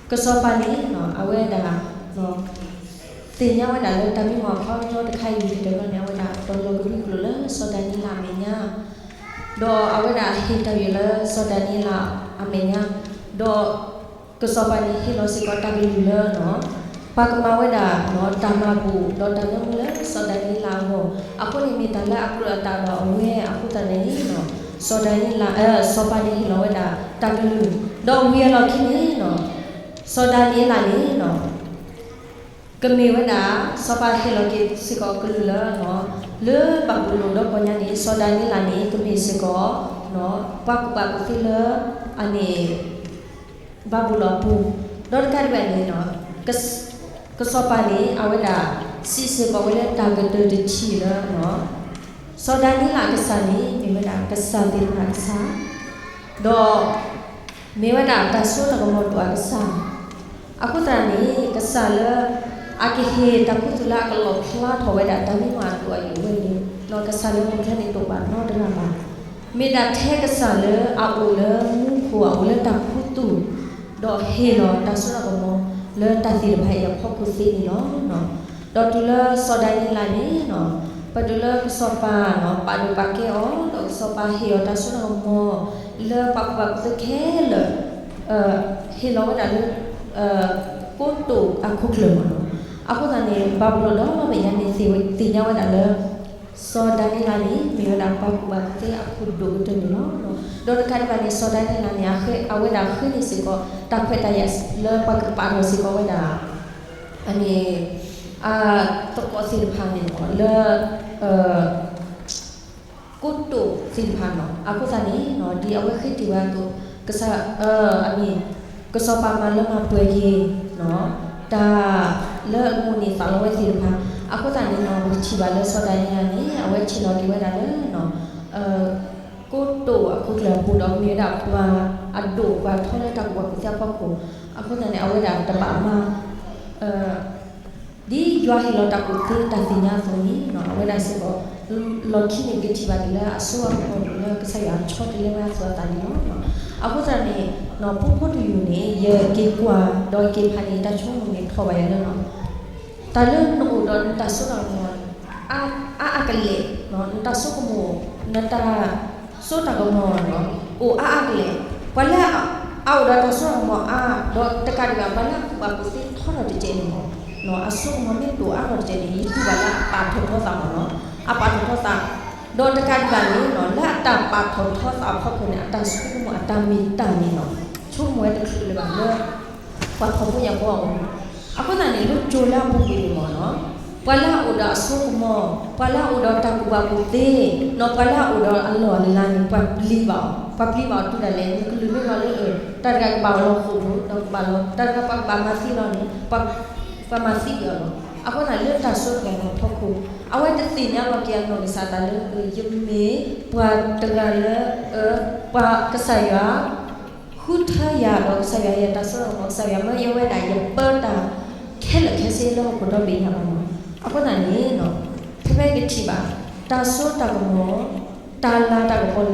ကစီၤပၤန့ၣ် အဝဲဒၣ် သ့ၣ်ညါဝဲဒၣ်လၢတၢ်မံမီၢ်အခီပညီတခါအံၤ တဘျီန့ၣ် အဝဲဒၣ်တလီၤကဒွံကျိာ်လၢစီၤဒၤနံးယ့လးအမဲာ်ညါ ဒီးအဝဲဒၣ်ဟ့ၣ်တၢ်ယုၢ်လၢစီၤဒၤနံးယ့လးအမဲာ်ညါ ဒီး ကစီၤပၤန့ၣ်ဟ့ၣ်လီၤစ့ၢ်ကီးတၢ်ကလုၢ်လၢ ပှၤကမၤဝဲဒၣ် တၢ်မၤဘူၣ်ဒီးတၢ်နၢမူလၢစီၤဒၤနံးယ့လးအဂီၢ် အဃိန့ၣ်မ့ၢ်တၢ်လၢအကြၢးအသးဒီးအဝဲအဃိသတးန့ၣ် စီၤဒၤနံးယ့လး စီၤပၤန့ၣ်ဟ့ၣ်လီၤဝဲဒၣ်တၢ်ကလုၢ် ဒီးဝံၤအလီၢ်ခံန့ၣ် စီၤဒၤနံးယ့လးန့ၣ် ကမ့ၢ်ဝဲဒၣ် စီၤပၤဟ့ၣ်လီၤက့ၤစ့ၢ်ကီးကလုၢ်လၢ လၢဘၤဘူလိၣ်ဒီကီၢ်ညါန့ၣ် စီၤဒၤနံးယ့လးန့ၣ် ကမ့ၢ်စ့ၢ်ကီး ပှၤကူၣ်ဘၣ်ကူၣ်သ့လၢ အန့ၣ် ဘၤဘူလိၣ်အပူၤ, ဒီးတကးဒံးဘၣ်န့ၣ် ကစီၤပၤန့ၣ် အဝဲဒၣ်စံးစ့ၢ်ကီးဝဲလၢတၢ်ကတၢၢ်တထံၣ်လၢ စီၤဒၤနံးယ့လးအကစၢ်န့ၣ် မ့ၢ်ဝဲဒၣ်ကစၢ်သ့ၣ်တဖၣ်အကစၢ်, ဒီးမ့ၢ်ဝဲဒၣ်တၢ်စိတၢ်ကမီၤဒိၣ်အကစၢ်, အဃိသတးန့ၣ် ကစၢ်လၢအကဟ့ၣ်တၢ်ခူသူၣ်လၢအကလီၣ်ဖျါထီၣ်ဝဲဒၣ်တၢ်မံမီၢ်အဒိၣ်အယိာ်ဝဲန့ၣ် ကစၢ်လၢပူၤဖျဲးန့ၣ်တအိၣ်ဘၣ်နီတဂၤဘၣ်. မ့ၢ်ဒၣ်ထဲကစၢ်လၢအအိၣ်လၢမူခိၣ်အအိၣ်လၢတၢ်ခူသူၣ်, ဒီးဟ့ၣ်လီၤတၢ်စိတၢ်ကမီၤလၢတၢ်သ့ၣ်တဖၣ်အံၤအဖီခိၣ်သ့န့ၣ်လီၤ. ဒီးတုၤလၢစီၤဒၤနံးယ့လးန့ၣ် ပတုၤလၢကစီၤပၤ ပာ်ဒိၣ်ပာ်ကဲအီၤ ဒီးကစီၤပၤဟ့ၣ်အီၤတၢ်စိတၢ်ကမီၤ လၢပှၤကူၣ်ဘၣ်ကူၣ်သ့ခဲလၢာ် ဟ့ၣ်လီၤဝဲဒၣ်လၢ ကိတိာ်အခိၣ်ကျၢၢ်မ့ၢ်နီၤ. အဃိသတးန့ၣ် ဘၤဘူလိၣ်ဒီဘ့ၣ်ညါန့ၣ် သ့ၣ်ညါဝဲဒၣ်လၢ စီၤဒၤနံးယ့လးန့ၣ် မ့ၢ်ဝဲဒၣ်ပှၤကူၣ်ဘၣ်ကူၣ်သ့အခိၣ်ဒိၣ်ကတၢၢ်န့ၣ်လီၤ. ဒီးတကးဒံးဘၣ်န့ၣ် စီၤဒၤနံးယ့လးန့ၣ် အဝဲဒၣ်ဃ့န့ၢ်စ့ၢ်ကီး တၢ်ခွဲးတၢ်ယာ်လၢပှၤကပာ်ထီၣ်စ့ၢ်ကီးဝဲဒၣ် အန့ၣ် သကိးသ့ၣ်တဖၣ်န့ၣ်လီၤ လၢ ကိတိာ်သ့ၣ်တဖၣ်နီၤ. အဃိသတးန့ၣ် ဒ်အဝဲဃ့တ့ၢ်ဝဲအသိး ကစၢ် အမ့ၢ် ကစီၤပၤမၤလၢမၤပှဲၤက့ၤ တၢ်လၢအမိၢ်န့ၢ်သးလီဝဲသ့ၣ်တဖၣ်, အဃိသတးန့ၣ်နီၤ ပကထံၣ်ဘၣ်လၢစီၤဒၤနံးယ့လးန့ၣ် အဝဲဆ့ၣ်နီၤက့ၤဝဲဒၣ်လၢ ကိတိာ်အခိၣ်ကျၢၢ်အပူၤ ဒီးမ့ၢ်ဝဲဒၣ်ပှၤအဒိၣ်ပှၤထီလၢတၢ်ကူၣ်ဘၣ်ကူၣ်သ့အဖီခိၣ်, အဃိသတးန့ၣ် အဝဲဒၣ်တဘၣ်မၤ ဒ်ယွၤဟ့ၣ်လီၤတၢ်ကူၣ်သ့တၢ်သ့ၣ်ညါအသိးန့ၣ် အဝဲဒၣ်စ့ၢ်ကီး လီၢ်ခံန့ၣ် ပကထံၣ်ဘၣ်က့ၤလၢအစိအကမီၤလၢကစၢ်ယွၤဆီတလဲဝဲအသိးအသးန့ၣ်လီၤ. အဃိသတးန့ၣ် ဖိဖိတယုၢ်န့ၣ် ယက့ၤကွၢ်ဒီးက့ၤဖးန့ၣ် တၢ်ဆိကမိၣ်န့ၣ်ထီၣ်ဘၣ်ယၤလၢ တၢ်လၢနအိၣ်ဒီးနတၢ်စိတၢ်ကမီၤ အါအါကလဲာ်, နတၢ်ဆိကမိၣ် နတၢ်စိတၢ်ကမီၤ အိၣ်အါအါကလဲာ်, ပှၤလၢအအိၣ်ဒီးတၢ်စိတၢ်ကမီၤအါ, ဒီးတကးဒံးဘၣ် ပှၤလၢအကူၣ်ဘၣ်ကူၣ်သ့ထီထီၣ်တကဲန့ၣ်မ့ၢ် အစိကမီၤမ့ၢ်တအိၣ်အါထီၣ်တကဲန့ၣ် ယတူၢ်ဘၣ်လၢအပာ်ထီၣ်ထီသးမ့ၢ်နီၤ, အပာ်ထီၣ်ထီသး, ဒီးတကးဒံးဘၣ်န့ၣ် လၢအတၢ်ပာ်ထီၣ်ထီသးအဖီခိၣ်န့ၣ် အတၢ်ဆိကမိၣ်အတၢ်မ့ၢ်တၢ်န့ၣ်နီၤ ဆိကမိၣ်ဝဲတချုးလၢၤဘၣ်လၢ ပှၤဖှီၣ်ဖိယာ်ဖိအဂီၢ်န့ၣ်, အဃိသတးန့ၣ် လၢကၠိလၢအပူၤကွံာ်န့ၣ်မ့ၢ်နီၤ, ပှၤလၢအအိၣ်ဒီးအစိကမီၤ, ပှၤလၢအအိၣ်ဒီးတၢ်ကူၣ်ဘၣ်ကူၣ်သ့, နီၤ ပှၤလၢအအိၣ်ဒီးအလီၢ်အလၤန့ၣ် ပှၤပျံၤဘၣ်အီၤ, ပှၤပျံၤဘၣ်အီၤတုၤဒၣ်လဲာ် နကလုၢ်မ့ၢ်လီၤလၢအၢ တၢ်တဂၤကဘၣ်အီၤလီၤဃိာ်လီၤ ဒီးကဘၣ်လီၤ တၢ်တဂၤပှၤကဘၣ်မၤသံလီၤန့ၣ် ပှၤမၤသံက့ၤအီၤလီၤ. အဃိသတးလၢတၢ်စိတၢ်ကမီၤအဖီခိၣ် အဝဲတသ့ၣ်ညါလီၤက့ၤအနီၢ်ကစၢ်အသးလၢ ယမ့ၢ်ပှၤတဂၤလၢ ပှၤကစၢ်ယွၤ ဃုထၢယၤဒီးကစၢ်ယွၤဟ့ၣ်ယၤတၢ်စိတၢ်ကမီၤ ကစၢ်ယွၤမၢယဲဝဲဒၣ်ယပၢတၢ်ခဲလၢာ်ခဲဆ့လၢဟီၣ်ခိၣ်ဒီဘ့ၣ်ညါလီၤ. အဃိသ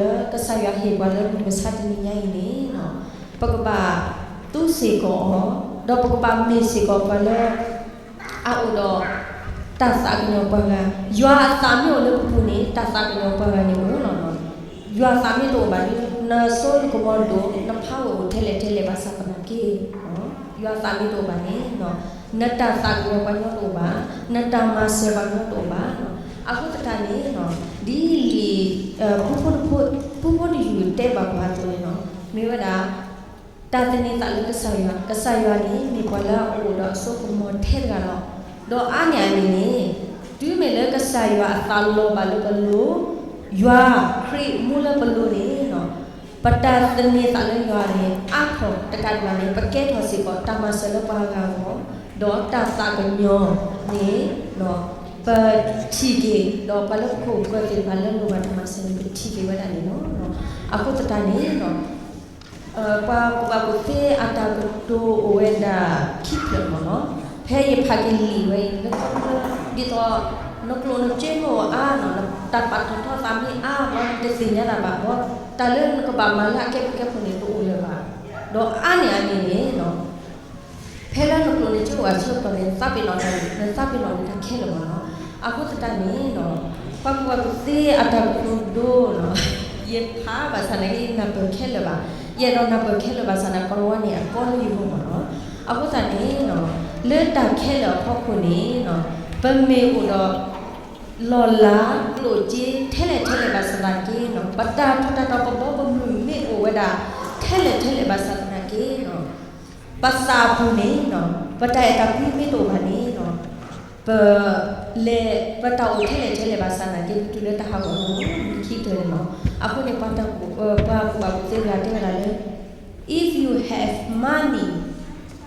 တးန့ၣ် ဖဲဖဲကထံၣ်ဘၣ် တၢ်စိတၢ်ကမီၤ တၢ်လၤတၢ်ကပီၤလၢကစၢ်ယွၤဟ့ၣ်ပှၤလၢမုၢ်မဆါတနံၤညါအံၤန့ၣ် ပကဘၣ်သူစ့ၢ်ကီးအီၤ ဒီးပကဘၣ်မ့ၢ်စ့ၢ်ကီးပှၤလၢ အအိၣ်ဒီး တၢ်သးကညီၤပှၤဂၤ, ယွၤအသးမ့ၢ်အိၣ်လၢပပူၤန့ၣ် တၢ်သးကညီၤပှၤဂၤန့ၣ်အိၣ်လီၤ. ယွၤအသးမ့ၢ်တအိၣ်ဘၣ်ဒီး နစိနကမီၤဒိၣ် နဖးဝဲအိၣ်ထဲလဲၣ်ထဲလဲၣ်ဘၣ်ဆၣ်သနာ်က့ ယွၤအသးမ့ၢ်တအိၣ်ဘၣ်န့ၣ် နတၢ်သးကညီၤပှၤကညီတအိၣ်ဘၣ်, နတၢ်မၤစၢၤပှၤကညီတအိၣ်ဘၣ်. အဃိသတးန့ၣ် ဒ်လံာ် ဖုဖိတယုၢ်တဲဘၣ်ပှၤအသိးန့ၣ် မ့ၢ်ဝဲဒၣ် တၢ်သန့ၤသးလၢကစၢ်ယွၤ, ကစၢ်ယွၤန့ၣ် မ့ၢ်ပှၤလၢအအိၣ်ဒီးအစိကမီၤထဲတဂၤလီၤ. ဒီးအါန့ၢ်အန့ၣ်န့ၣ် တုၤမ့ၢ်လၢကစၢ်ယွၤအသးလီၤဘၣ်လၢပလိၤ, ယွၤခရံာ်မူလၢပလိၤန့ၣ် ပတၢ်သန့ၤသးလၢယွၤန့ၣ် အါထီၣ်တကးဒံးဘၣ်န့ၣ် ပကဲထီၣ်စ့ၢ်ကီးတၢ်မၤစၢၤလၢပှၤဂၤအဂီၢ်, ဒီးတၢ်သးကညီၤန့ၣ် ပထံၣ်က့ၤ ဒီးပှၤလၢပခိၣ်ပဃၢၤသ့ၣ်တဖၣ်လၢလိၣ်ဘၣ်တၢ်မၤစၢၤန့ၣ် ပထံၣ်က့ၤဝဲဒၣ်န့ၣ်လီၤ. အဃိသတးန့ၣ် ပှၤကူၣ်ဘၣ်ကူၣ်သ့အတၢ်ကတိၤအိၣ်ဝဲဒၣ်ခံဖျၢၣ်မ့ၢ်နီၤ, ဖဲယဖးက့ၤလံာ်ဝဲအံၤ လၢကီၢ်ချၢ ဒ်သိး နကျိၣ်နစ့မ့ၢ်အိၣ်အါနီၤ, တၢ်ပာ်ထီၣ်ထီသးမ့ၢ်အါ ဘၣ်နတသ့ၣ်ညါတၢ်ဘၣ်ဘၣ်, တၢ်လၢနကဘၣ်မၤလၢအကဲဘျုးကဲဖှိၣ်န့ၣ် တအိၣ်လၢၤဘၣ်. ဒီးအါန့ၢ်အန့ၣ်န့ၣ် ဖဲလၢနကျိၣ်နစ့အိၣ်အဆၢကတီၢ်န့ၣ် နသးပ့ၤနီၣ်တၢ်န့ၣ် နသးပ့ၤနီၣ်န့ၣ်တၢ်ခဲလၢာ်မ့ၢ်နီၤ. အဃိသတးန့ၣ် ပှၤကူၣ်ဘၣ်ကူၣ်သ့အတၢ်ကတိၤဒိနီၤ, ယဖးဘၣ်ဆၣ်သနာ်က့ နၢ်ပၢၢ်ခဲလၢာ်ဘၣ်, ယအဲၣ်ဒိးနၢ်ပၢၢ်ခဲလၢာ်ဘၣ်ဆၣ်သနာ်က့ ကိၤလၤဝါန့ၣ် အကီလၢယဂီၢ်မ့ၢ်နီၤ. အဃိသတးန့ၣ် လၢတၢ်ခဲလၢာ်အဖီခိၣ်န့ၣ် ပမ့ၢ်အိၣ်ဒီး လီၢ်လၤ ကျိၣ်စ့ ထဲလဲၣ်ထဲလဲၣ်ဘၣ်ဆၣ်သနာ်က့ ပတၢ်ထူးတၢ်တီၤ ပဘီပမုၢ်မ့ၢ်အိၣ်ဝဲဒၣ် ထဲလဲၣ်ထဲလဲၣ်ဘၣ်ဆၣ်သနာ်က့ ပသးအပူၤန့ၣ် ပတၢ်အဲၣ်တၢ်ကွံမ့ၢ်တအိၣ်ဘၣ်န့ၣ် ပလဲၤ ပတၢ်အိၣ်ထဲလဲၣ်ထဲလဲၣ်ဘၣ်ဆၣ်သနာ်က့ ပတုၤလၢတၢ်ဟးဂီၤလီၤ ခံကတၢၢ်န့ၣ်လီၤ. အဃိန့ၣ် ပှၤကူၣ်ဘၣ်ကူၣ်သ့တဂၤတဲဝဲဒၣ်လၢ If you have money,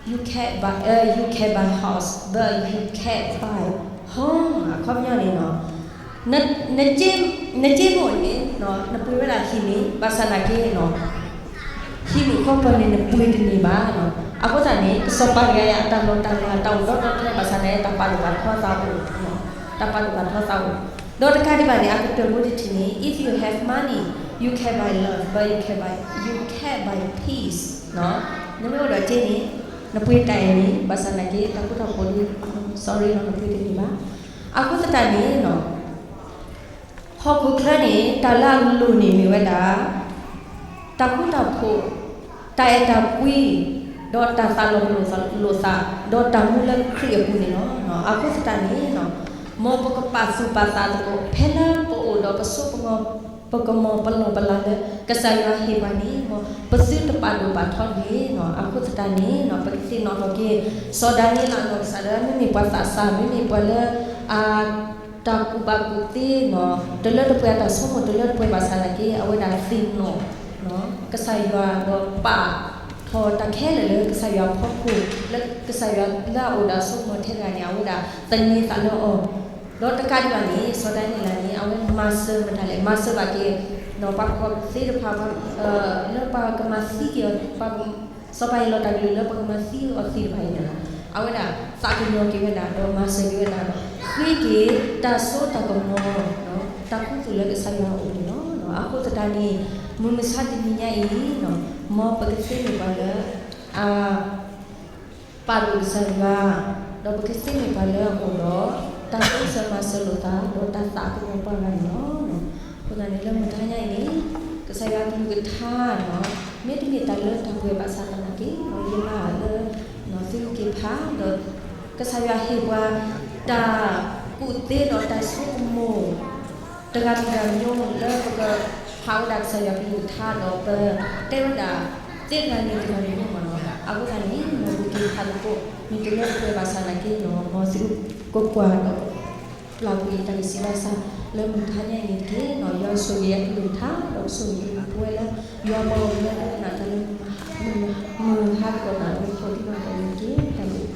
you can buy, uh, you can buy house, but you can't buy home. အခီပညီန့ၣ်နီၤ, နစ့, နစ့မိၣ်န့ၣ် နပှ့ၤဝဲဒၣ်ဟံၣ်န့ၣ် ဘၣ်ဆၣ်သနာ်က့နီၤ ဟံၣ်မုၣ်ဃီပၢၢ်န့ၣ် နပှ့ၤတန့ၢ်ဘၣ်နီၤ. အဃိသတးန့ၣ် ကစီၤပၤတဂၤအံၤ အတၢ်လီၢ်တၢ်လၤ တၢ်အိၣ်ဒီးဒီဖျၢၣ် ဘၣ်ဆၣ်သနာ်က့ တၢ်ပာ်ဒိၣ်ပာ်ထီသးအိၣ်, တၢ်ပာ်ဒိၣ်ပာ်ထီသးအိၣ်. ဒီးတကးဒံးဘၣ်န့ၣ် အကတၢၢ်ဖိတထံၣ်န့ၣ် if you have money, you can buy love, but you can buy, you can't buy peace. နမ့ၢ်အိၣ်ဒီးစ့န့ၣ် နပှ့ၤတၢ်အဲၣ်န့ၣ် ဘၣ်ဆၣ်သနာ်က့ တၢ်ဃူတၢ်ဖိးဒ် sorry နီၤ နပှ့ၤတန့ၢ်ဘၣ်. အဃိသတးန့ၣ်နီၤ ဟီၣ်ခိၣ်ချၢန့ၣ် တၢ်လၢအလိၣ်န့ၣ်မ့ၢ်ဝဲဒၣ် တၢ်ဃူတၢ်ဖိး, တၢ်အဲၣ်တၢ်ကွံ, ဒီးတၢ်သးလီၤပလိာ်လိာ်သး, ဒီးတၢ်မူလၢခရံာ်အပူၤန့ၣ်လီၤ. အဃိသတးန့ၣ်နီၤ မ်ပကပာ်သူၣ်ပာ်သးသကိး ဖဲလၢပအိၣ်ဒီးပစိပကမီၤ ပကမီၤပလီၢ်ပလၤလၢ ကစၢ်ယွၤဟ့ၣ်ပှၤန့ၣ် မ်ပသုတပာ်ဒိၣ်ပာ်ထီတဂ့ၤနီၤ. အဃိသတးန့ၣ်နီၤ ပကသ့ၣ်နီၣ်ထီၣ်က့ၤ စီၤဒၤနံးယ့လးနီၢ်ကစၢ်ဒၣ် မ့မ့ၢ်ပှၤသးစၢ် မ့မ့ၢ်ပှၤလၢ အ တၢ်ကူၣ်ဘၣ်ကူၣ်သ့နီၤ တလၢတပှဲၤ အတၢ်ဆိကမိၣ်တလၢတပှဲၤဘၣ်ဆၣ်သနာ်က့ အဝဲဒၣ်သ့ၣ်နီၣ် ကစၢ်ယွၤဒီးပာ်ထီၣ်တၢ်ခဲလၢာ်လၢကစၢ်ယွၤအဖီခိၣ် လၢကစၢ်ယွၤလၢအအိၣ်ဒီးအစိကမီၤထဲတဂၤန့ၣ် အဝဲဒၣ်သန့ၤသးလၢအီၤ ဒီးတကးဒံးဘၣ်န့ၣ် စီၤဒၤနံးယ့လးန့ၣ် အဝဲမၤစၢၤမတၤလဲၣ် မၤစၢၤဘၣ်က့ၤ ပှၤဖှီၣ်သ့ၣ်တဖၣ် လၢပှၤကမၤသံက့ၤအီၤ စီၤပၤဟ့ၣ်လီၤတၢ်ကလုၢ်လၢပှၤကမၤသံအီၤသ့ၣ်တဖၣ်အံၤန့ၣ်လီၤ. အဝဲဒၣ်သးကညီၤက့ၤဝဲဒၣ် ဒီးမၤစၢၤက့ၤဝဲဒၣ်ဒီး ဃ့က့ၤတၢ်စိတၢ်ကမီၤ တၢ်ခူသူၣ်လၢကစၢ်ယွၤအအိၣ်န့ၣ်လီၤ. အဃိသတးန့ၣ် မုၢ်မဆါတနံၤညါအံၤ မ်ပကသ့မ့ၢ်ပှၤလၢ အ ပာ်ဒိၣ်ကစၢ်ယွၤ, ဒီးပကသ့မ့ၢ်ပှၤလၢအအိၣ်ဒီး တၢ်တိစၢၤမၤစၢၤလိာ်သး ဒီးတၢ်သးကညီၤပှၤဂၤန့ၣ်လီၤ. အဃိသတးန့ၣ်လၢမုၢ်တဟါညါအံၤန့ၣ် ကစၢ်ယွၤအကလုၢ်ကထါ မ့တမ့ၢ်တၢ်လၢတၢ်ပှဲၤဘၣ်ဆၣ်သနာ်က့ ယမၤလၢ သုက့ၤဖး ဒီးကစၢ်ယွၤဟ့ၣ်ပှၤ တၢ်ကူၣ်သ့ဒီးတၢ်ဆိကမိၣ် တဂၤတဂၤမ့ၢ်လၢပကဖးဝဲဒၣ်ကစၢ်ယွၤကလုၢ်ကထါဒီး ပတဲဝဲဒၣ်သ့တဂၤန့ၣ်တဂၤန့ၣ်မ့ၢ်နီၤ. အဃိသတးန့ၣ် မ်ပက့ၤဖးသကိး မ့ၢ်တလၢတပှဲၤဘၣ်ဆၣ်သနာ်က့နီၤ မ်သုကကွၢ်ဒီး ပျၢ်ကွံာ်တၢ်ဂ့ၢ်စံးဘၣ်ဆၢ လၢမုၢ်တဟါညါအံၤန့ၣ်တက့ၢ်. ယွၤဆိၣ်ဂ့ၤအကလုၢ်ကထါ ဒီးဆိၣ်ဂ့ၤပဝဲလၢ ယွၤပှၤဂီၢ်မုၢ်လၢအဒိကနၣ်တၢ်လၢ မုၢ်ဟါတကီၢ်နၣ်ရံၣ် ကိးဒံနီၢ်ဂၤဒဲးန့ၣ်တက့ၢ်. တၢ်ဘျုး